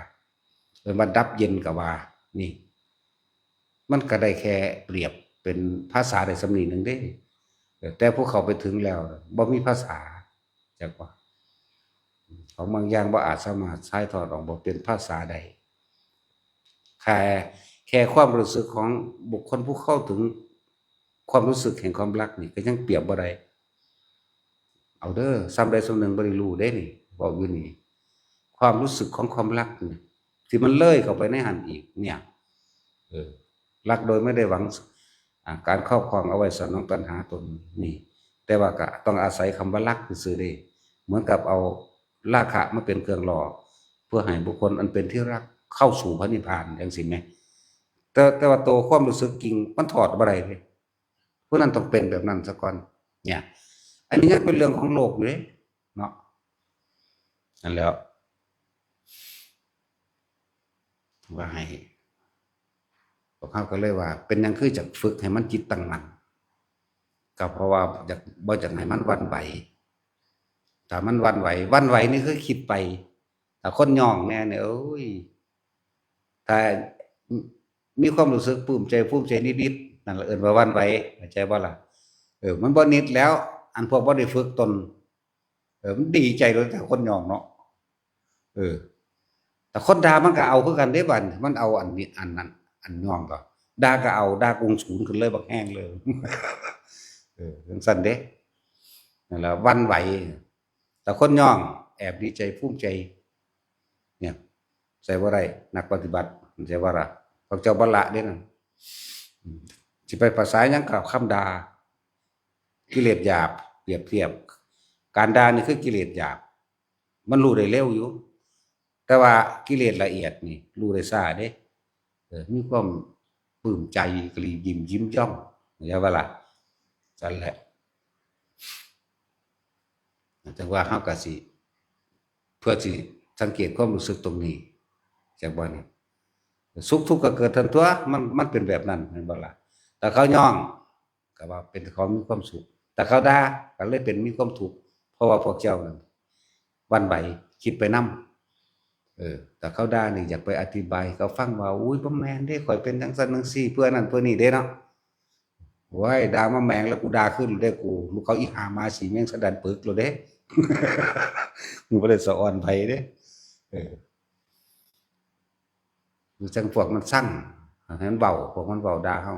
เอิ้นว่าดับเย็นก็ว่า นี่ มันก็ได้แค่เปรียบเป็นภาษาได้ส่ำนี้หนึ่งเด้ เออ แต่ผู้เข้าไปถึงแล้วบ่มีภาษา จักว่า ของบางอย่างบ่อาจสามารถถ่ายทอดออกมาเป็นภาษาได้ แค่ แค่ความรู้สึกของบุคคลผู้เข้าถึงความรู้สึกแห่งความรักนี่ก็ยังเปรียบบ่ได้ เอาเด้อ ส่ำใดส่ำหนึ่งบ่ได้รู้เด้นี่ เว้าอยู่นี่ ความรู้สึกของความรักนี่ ที่มันเลยเข้าไปในหั้นอีกเนี่ย เออ รักโดยไม่ได้หวัง อ่า การครอบครองเอาไว้สนองตัณหาตนนี่ แต่ว่าก็ต้องอาศัยคำว่ารักซื่อๆเด้ เหมือนกับเอาราคะมาเป็นเครื่องหล่อ เพื่อให้บุคคลอันเป็นที่รักเข้าสู่พระนิพพาน จั่งซี้แหม แต่ แต่ว่าตัวความรู้สึกจริงมันถอดบ่ได้เด้ ผู้นั้นต้องเป็นแบบนั้นซะก่อน เนี่ย อันนี้ยังเป็นเรื่องของโลกอยู่เด้ เนาะ นั่นแหล้ว ว่าให้ พวกเขาก็เลยว่า เป็นหยังคือจักฝึกให้มันจิตตั้งมั่น ก็เพราะว่าอยาก บ่อยากให้มันหวั่นไหว ถ้ามันหวั่นไหว หวั่นไหวนี่คือคิดไป ถ้าคนย่องแน่เนี่ย โอ้ย ถ้ามีความรู้สึกปลื้มใจ ภูมิใจนิดๆ นั่นล่ะเอิ้นว่าหวั่นไหว เข้าใจบ่ล่ะ? เออ มันบ่นิดแล้ว อันพวกบ่ได้ฝึกตน เออ มันดีใจโลด ถ้าคนย่องเนาะ เออ แต่คนด่ามันก็เอาคือกันเด้บัดนี้ มันเอาอันนี้ อันนั้น อันย่องก็ ด่าก็เอา ด่ากุ้งศูนย์ขึ้นเลย บักแฮงเลย เออ จั่งซั้นเด้ นั่นล่ะ หวั่นไหว แต่คนย่อง แอบดีใจ ภูมิใจ เนี่ย ใส่บ่ได้ นักปฏิบัติ ใส่บ่ล่ะ พวกเจ้าบ่ละเด้นั่น อืม สิไปภาษาหยังกับคำด่า กิเลสหยาบ เปรียบเทียบ การด่านี่คือกิเลสหยาบ มันรู้ได้เร็วอยู่ แต่ว่ากิเลสละเอียดนี่รู้ได้ช้าเด้ เออ มีความปลื้มใจ กะลียิ้ม ยิ้มย่อง เข้าใจบ่ล่ะ? จั่งซั้นแหละ จั่งว่าเฮาก็สิ เพื่อสิสังเกตความรู้สึกตรงนี้ จักบ่นี่ สุขทุกข์ก็เกิดทันตั๊ว มัน มันเป็นแบบนั้น แม่นบ่ล่ะ? ถ้าเขาย่อง ก็ว่าเป็นของมีความสุข แต่เขาด่า ก็เลยเป็นมีความทุกข์ เพราะว่าพวกเจ้านั่นหวั่นไหว คิดไปนำ เออ แต่เขาด่านี่อยากไปอธิบายให้เขาฟังว่า อุ้ย บ่แม่นเด้ ข้อยเป็นจั่งซั้นจั่งซี้ เพื่อนั่นเพื่อนี่เด้เนาะ โอ้ย ด่ามาแมงแล้วกูด่าคืนเด้กู ลูกเขาอีหาหมาสีแมงสะดันปึกโลดเด้ มึงบ่ได้สะออนไผเด้ เออ คือจั่งพวกมันซัง ให้มันเว้า พวกมันเว้าด่าเฮา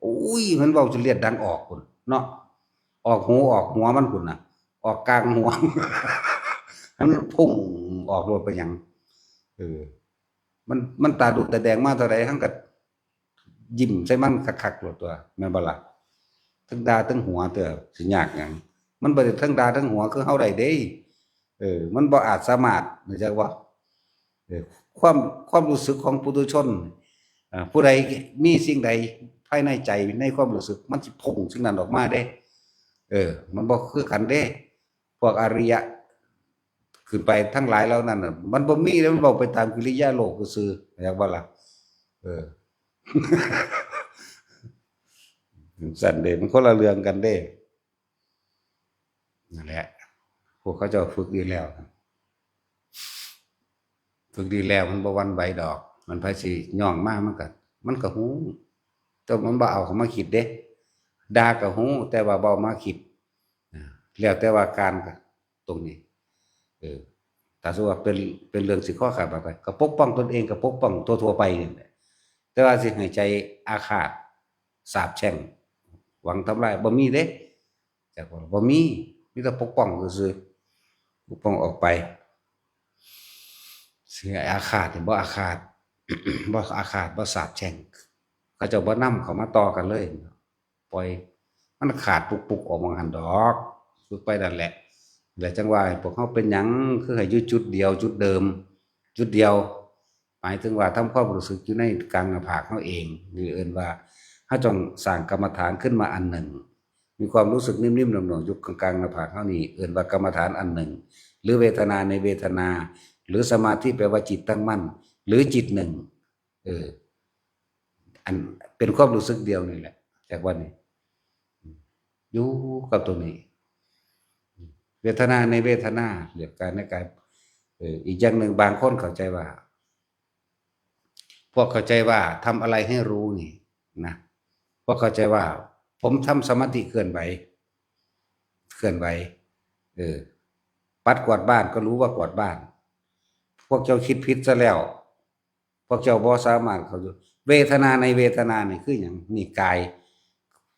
โอ้ย มันเว้าจนเลือดดังออกพุ้นเนาะ ออกหูออกหัวมันพุ้นน่ะ ออกกลางหัว มันพุ่งออกโลดไปหยัง เออ มัน มันตาดูดตาแดงมาเท่าใด เฮาก็ยิ้มใส่มันคักๆโลดตั๊ว แม่นบ่ล่ะ? ทั้งด่าทั้งหัวตั๊ว สิยากหยัง มันบ่ได้ทั้งด่าทั้งหัวคือเฮาได้เด้ เออ มันบ่อาจสามารถ เข้าใจบ่? เออ ความ ความรู้สึกของปุถุชน อ่า ผู้ใดมีสิ่งใดภายในใจ ในความรู้สึก มันสิพุ่งสิ่งนั้นออกมาเด้ เออ มันบ่คือกันเด้ พวกอริยะ ขึ้นไปทั้งหลายเหล่านั้นน่ะ มันบ่มีเด้ มันเว้าไปตามกิริยาโลกซื่อๆ เข้าใจบ่ล่ะ? เออ จั่งซั้นเด้ มันคนละเรื่องกันเด้ นั่นแหละ พวกเขาเจ้าฝึกอยู่แล้ว เ ฝึกดีแล้วมันบ่หวั่นไหวดอก มันไผสิย่องมามันก็ มันก็ฮู้ แต่มันบ่เอาเข้ามาคิดเด้ ด่าก็ฮู้ แต่ว่าบ่เอามาคิด อ่า แล้วแต่ว่าการก็ ตรงนี้ เออ ถ้าสมมุติว่าเป็น เป็นเรื่องสิคอขาดบาดตาย ก็ปกป้องตนเอง ก็ปกป้องทั่วๆไปนี่แหละ แต่ว่าสิให้ใจอาฆาต สาปแช่ง หวังทำลาย บ่มีเด้ จักว่าบ่มี มีแต่ปกป้องซื่อๆ ปกป้องออกไป สิให้อาฆาตนี่บ่อาฆาต บ่อาฆาต บ่สาปแช่ง เขาเจ้าบ่นำเข้ามาต่อกันเลย ปล่อยมันขาดปุกๆออกมาหั่นดอก ฝึกไปนั่นแหละ แล้วจั่งว่าให้พวกเฮาเป็นหยัง คือให้อยู่จุดเดียว จุดเดิม จุดเดียว หมายถึงว่าทำความรู้สึกอยู่ในกลางหน้าผากเฮาเอง นี่เอิ้นว่าเฮาต้องสร้างกรรมฐานขึ้นมาอันหนึ่ง มีความรู้สึกนิ่มๆหน่วงๆอยู่กลางๆหน้าผากเฮานี่ เอิ้นว่ากรรมฐานอันหนึ่ง หรือเวทนาในเวทนา หรือสมาธิแปลว่าจิตตั้งมั่น หรือจิตหนึ่ง เออ อันเป็นความรู้สึกเดียวนี่แหละ จากวันนี้ อยู่กับตรงนี้ เวทนาในเวทนา เรียกกายในกาย เออ อีกอย่างหนึ่งบางคนเข้าใจว่า พวกเข้าใจว่าทำอะไรให้รู้นี่นะ พวกเข้าใจว่า ผมทำสมาธิเคลื่อนไหว เคลื่อนไหว เออ ปัดกวาดบ้านก็รู้ว่ากวาดบ้าน พวกเจ้าคิดผิดซะแล้ว พวกเจ้าบ่สามารถเข้าใจ เวทนาในเวทนานี่คือหยัง นี่กาย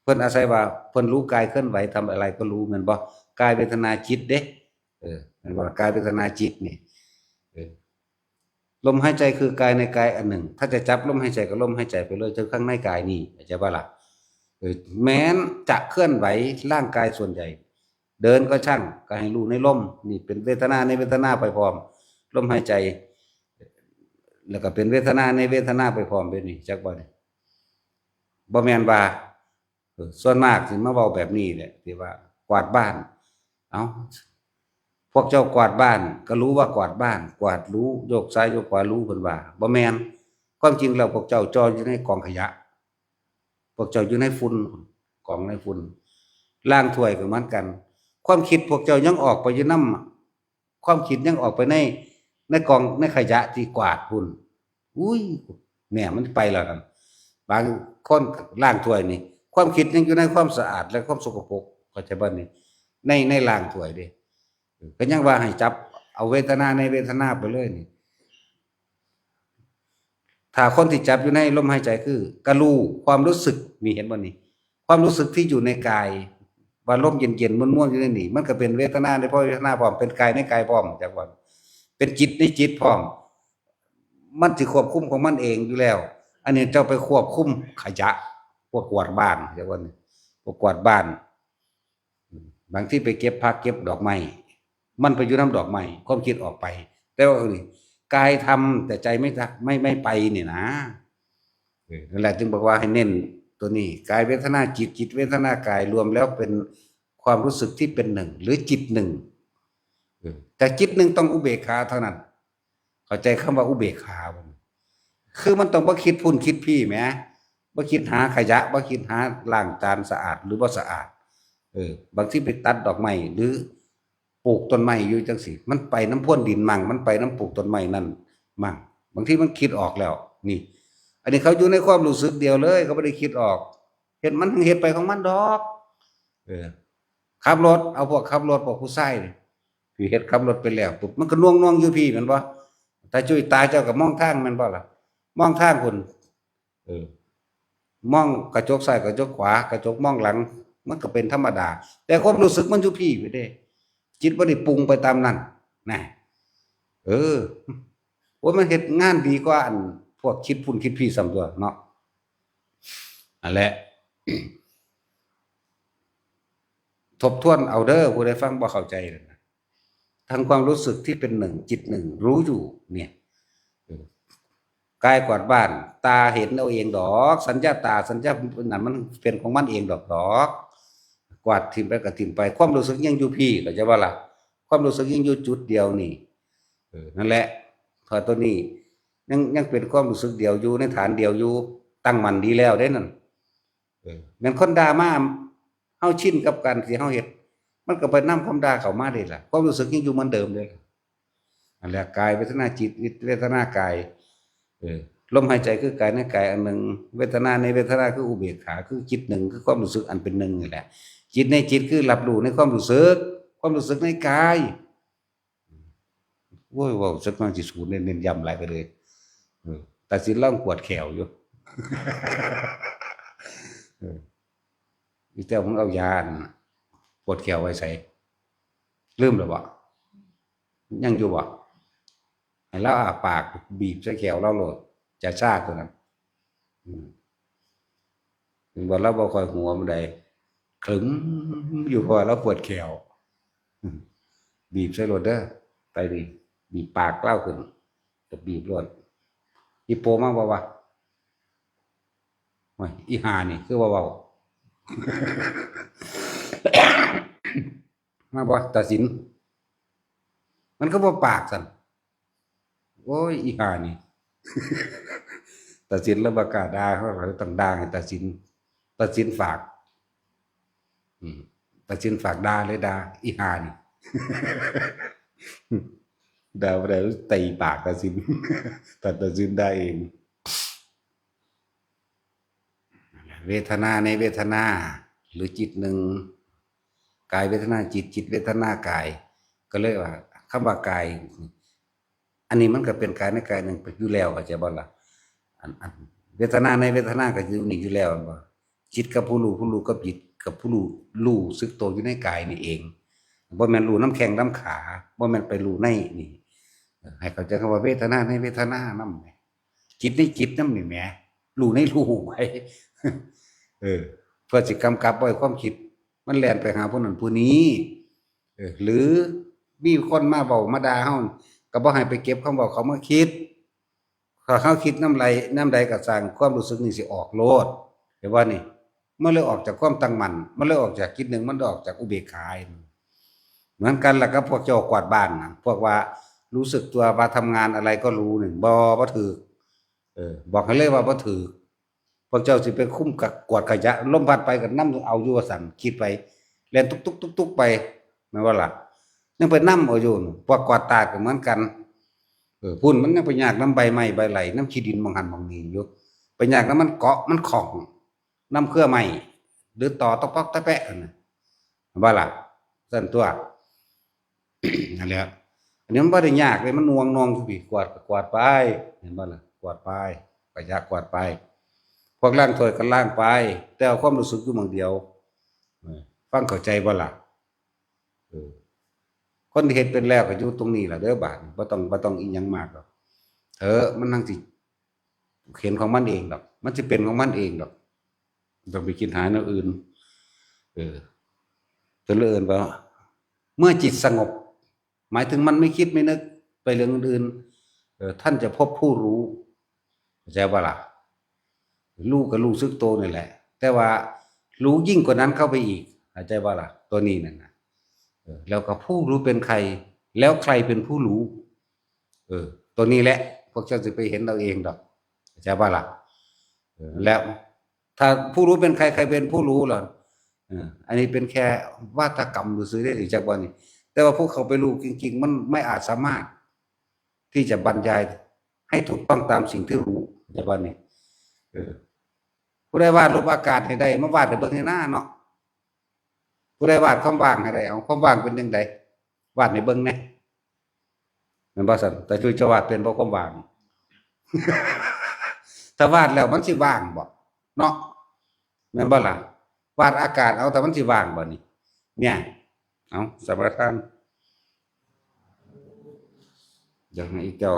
เพิ่นอาศัยว่าเพิ่นรู้กายเคลื่อนไหว ทำอะไรก็รู้ แม่นบ่ กายเวทนาจิตเด้ เออ แม่นบ่ กายเวทนาจิตนี่ เออ ลมหายใจคือกายในกายอันหนึ่ง ถ้าจะจับลมหายใจก็ลมหายใจไปเลย เจ้าข้างในกายนี่ เข้าใจบ่ล่ะ เออ แม้นจะเคลื่อนไหวร่างกายส่วนใหญ่ เดินก็ช่าง ก็ให้รู้ในลม นี่เป็นเวทนาในเวทนาไปพร้อม ลมหายใจ แล้วก็เป็นเวทนาในเวทนาไปพร้อมแบบนี้ จักบ่นี่ บ่แม่นว่า เออ ส่วนมากสิมาเว้าแบบนี้แหละ ที่ว่ากวาดบ้าน เอ้า พวกเจ้ากวาดบ้าน ก็รู้ว่ากวาดบ้าน กวาดรู้ โยกซ้ายโยกขวารู้ เพิ่นว่า บ่แม่น ความจริงแล้วพวกเจ้าจ่ออยู่ในกองขยะ พวกเจ้าอยู่ในฝุ่น กองในฝุ่น ล้างถ้วยก็เหมือนกัน ความคิดพวกเจ้ายังออกไปอยู่นำ ความคิดยังออกไปใน ในกองในขยะที่กวาดพุ่น อุ้ย เนี่ยมันไปแล้วนั่น บางคนล้างถ้วยนี่ ความคิดยังอยู่ในความสะอาดและความสกปรก เข้าใจบ่นี่ ใน ในล้างถ้วยเด้ ก็ยังว่าให้จับเอาเวทนาในเวทนาไปเลยนี่ ถ้าคนที่จับอยู่ในลมหายใจคือ กะรู้ ความรู้สึก นี่เห็นบ่นี่ ความรู้สึกที่อยู่ในกาย ว่าลมเย็นๆม่วนๆอยู่ในนี่ มันก็เป็นเวทนาในพร้อม เวทนาพร้อม เป็นกายในกายพร้อม จักว่า เป็นจิตในจิตพร้อม มันสิควบคุมของมันเองอยู่แล้ว อันนี้เจ้าไปควบคุมขยะ พวกกวาดบ้าน จักว่านี่ พวกกวาดบ้าน บางทีไปเก็บผักเก็บดอกไม้ มันไปอยู่นำดอกไม้ ความคิดออกไป แต่ว่านี่ กายทำแต่ใจไม่ทำ ไม่ ไม่ไปนี่นะ เออ นั่นแหละจึงบอกว่าให้เน้นตัวนี้ กายเวทนาจิต จิตเวทนากาย รวมแล้วเป็นความรู้สึกที่เป็นหนึ่ง หรือจิตหนึ่ง เออ แต่จิตหนึ่งต้องอุเบกขาเท่านั้น เข้าใจคำว่าอุเบกขาบ่ คือมันต้องบ่คิดพุ่นคิดพี้แหม บ่คิดหาขยะ บ่คิดหาล้างจานสะอาดหรือบ่สะอาด เออ บางทีไปตัดดอกไม้หรือปลูกต้นไม้อยู่จังซี้ มันไปนำพรวนดินมั่ง มันไปนำปลูกต้นไม้นั่นมั่ง บางทีมันคิดออกแล้ว นี่ อันนี้เขาอยู่ในความรู้สึกเดียวเลย เขาบ่ได้คิดออก เฮ็ด มันเฮ็ดไปของมันดอก เออ ขับรถ เอาพวกขับรถ พวกผู้ชายนี่ ที่เฮ็ดขับรถไปแล้วปุ๊บ มันก็หน่วงๆอยู่พี้แม่นบ่ ตาจุ้ยตาเจ้าก็มองทางแม่นบ่ล่ะ มองทางพุ่น เออ มองกระจกซ้ายกระจกขวา กระจกมองหลัง มันก็เป็นธรรมดา แต่ความรู้สึกมันอยู่พี้ไปเด้ จิตบ่ได้ปรุงไปตามนั้นนะ เออ โอ้ย มันเฮ็ดงานดีกว่าอันพวกคิดพุ่นคิดพี้ซ้ำตัวเนาะ นั่นแหละ ทบทวนเอาเด้อ ผู้ใดฟังบ่เข้าใจนั่นนะ ทั้งความรู้สึกที่เป็นหนึ่ง จิตหนึ่ง รู้อยู่ เนี่ย เออ กายกวาดบ้าน ตาเห็นเอาเองดอก สัญญาตา สัญญานั้นมันเป็นของมันเองดอกดอก กวาดถิ่มไปก็ถิ่มไป ความรู้สึกยังอยู่พี้ เข้าใจบ่ล่ะ ความรู้สึกยังอยู่จุดเดียวนี่ เออ นั่นแหละ เพราะตัวนี้ยัง ยังเป็นความรู้สึกเดียวอยู่ ในฐานเดียวอยู่ ตั้งมั่นดีแล้วเด้นั่น เออ แม่นคนด่ามา เฮาชินกับการที่เฮาเฮ็ด มันก็ไปนำความด่าเข้ามาเด้ล่ะ ความรู้สึกยังอยู่เหมือนเดิมเด้ล่ะ นั่นแหละ กายเวทนาจิต เวทนากาย เออ ลมหายใจคือกายในกายอันหนึ่ง เวทนาในเวทนาคืออุเบกขา คือจิตหนึ่ง คือความรู้สึกอันเป็นหนึ่งนี่แหละ จิตในจิตคือรับรู้ในความรู้สึก ความรู้สึกในกาย โอ้ย เว้าสักหน่อยสิสูนเน้นย้ำหลายไปเลย เออ ตัดสินลองปวดแขวอยู่ เออ อีแต้วมึงเอายาอันปวดแขวไว้ใส่ ลืมแล้วบ่ ยังอยู่บ่ ให้ลาวอ้าปาก บีบใส่แขวลาวโลด จะซ่าตัวนั้น อืม ถึงว่าลาวบ่ค่อยหัวปานใด คลึมอยู่ เพราะว่าลาวปวดแขว อืม บีบใส่โลดเด้อ ไปดิ บีบปากลาวขึ้น ก็บีบโลด อีโปมาบ่วะ โอ้ย อีห่านี่ คือว่าเว้า มาบ่ ตาสิน มันก็บ่ปากสั่น โอ้ย อีห่านี่ ตาสินแล้วบ่กล้าด่า เขาก็เลยต้องด่าให้ตาสิน ตาสินฝาก อืม ตาสินฝากด่าเลยด่า อีห่านี่ ด่าบ่ได้ ตีปากตาสิน แต่ตาสินด่าเอง เวทนาในเวทนา หรือจิตหนึ่ง กายเวทนาจิต จิตเวทนากาย ก็เลยว่า คำว่ากาย อันนี้มันก็เป็นกายในกายหนึ่งไปอยู่แล้ว เข้าใจบ่ล่ะ อัน อัน เวทนาในเวทนาก็อยู่นี่อยู่แล้ว แม่นบ่ จิตกับผู้รู้ ผู้รู้กับจิตกับผู้รู้ รู้สึกตัวอยู่ในกายนี่เอง บ่แม่นรู้นำแข้งนำขา บ่แม่นไปรู้ในนี่ ให้เข้าใจคำว่าเวทนาในเวทนานำ จิตในจิตนำนี่แหม รู้ในรู้ไป เออ เพื่อสิกำกับบ่ให้ความคิดมันแล่นไปหาผู้นั้นผู้นี้ เออ หรือมีคนมาเว้ามาด่าเฮา ก็บ่ให้ไปเก็บคำเว้าเขามาคิด ถ้าเฮาคิดนำใด นำใดก็ซ่าง ความรู้สึกนี่สิออกโลด เห็นบ่นี่ มันเลยออกจากความตั้งมั่น มันเลยออกจากจิตหนึ่ง มันเลยออกจากอุเบกขา เหมือนกันล่ะกับพวกเจ้ากวาดบ้านนะ พวกว่ารู้สึกตัวว่าทำงานอะไรก็รู้นี่ บ่ บ่ถืก เออ บอกให้เลยว่าบ่ถืก พวกเจ้าสิไปคุมกะ กวาดขยะ ลมพัดไปก็นำเอาอยู่ว่าซั่น คิดไป แล่นตุ๊กๆๆๆไป แม่นบ่ล่ะ ยังไปนำเอาอยู่ พวกกวาดตาดก็เหมือนกัน เออ พุ่นมันยังไปยากนำใบไม้ใบไหล นำขี้ดินหม่องหั่นหม่องนี่อยู่ ไปยากนำมันเกาะมันข้อง นำเครือไม้ หรือตอตะปอกตะแปะนั่นน่ะ แม่นบ่ล่ะ ซั่นตั๊ว นั่นแหละ อันนี้มันบ่ได้ยากเลย มันน่วงนองอยู่พี้ กวาดก็กวาดไป เห็นบ่ล่ะ กวาดไป ขยะกวาดไป พวกล้างถ้วยก็ล้างไป แต่เอาความรู้สึกอยู่หม่องเดียว เออ ฟังเข้าใจบ่ล่ะ เออ คนที่เฮ็ดเป็นแล้วก็อยู่ตรงนี้ล่ะเด้อบาดนี้ บ่ต้อง บ่ต้องอิหยังมากดอก เถอะ มันจั่งสิเห็นของมันเองดอก มันสิเป็นของมันเองดอก บ่ต้องไปคิดหาแนวอื่น เออ เพิ่นเลยเอิ้นว่า เมื่อจิตสงบ หมายถึงมันไม่คิดไม่นึกไปเรื่องอื่นๆ เออ ท่านจะพบผู้รู้ เข้าใจบ่ล่ะ รู้ก็รู้สึกตัวนี่แหละ แต่ว่ารู้ยิ่งกว่านั้นเข้าไปอีก เข้าใจบ่ล่ะ ตัวนี้นั่นน่ะ เออ แล้วก็ผู้รู้เป็นใคร แล้วใครเป็นผู้รู้ เออ ตัวนี้แหละ พวกเจ้าสิไปเห็นเอาเองดอก เข้าใจบ่ล่ะ เออ แล้ว ถ้าผู้รู้เป็นใคร ใครเป็นผู้รู้ล่ะ เออ อันนี้เป็นแค่วาทกรรมซื่อๆ ได้ จักบ่นี่ แต่ว่าผู้เข้าไปรู้จริงๆ มันไม่อาจสามารถที่จะบรรยายให้ถูกต้องตามสิ่งที่รู้ จักบ่นี่ เออ ผู้ใดวาดรูปอากาศให้ได้ มาวาดให้เบิ่งแหน่นาเนาะ ผู้ใดวาดความว่างให้ได้ เอาความว่างเป็นจั่งใด วาดให้เบิ่งแหน่ แม่นบ่ซั่น ตาจุ้ยจะวาดเป็นบ่ความว่าง ถ้าวาดแล้วมันสิว่างบ่ เนาะ แม่นบ่ล่ะ วาดอากาศเอา แต่มันสิว่างบ่นี่ เนี่ย เอา สมาทาน อยากให้เจ้า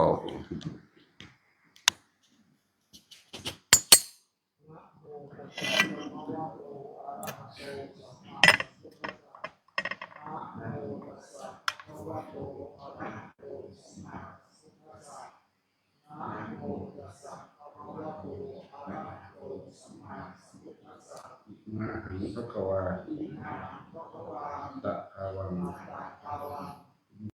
อะระหังภะคะวา ตะคะวัง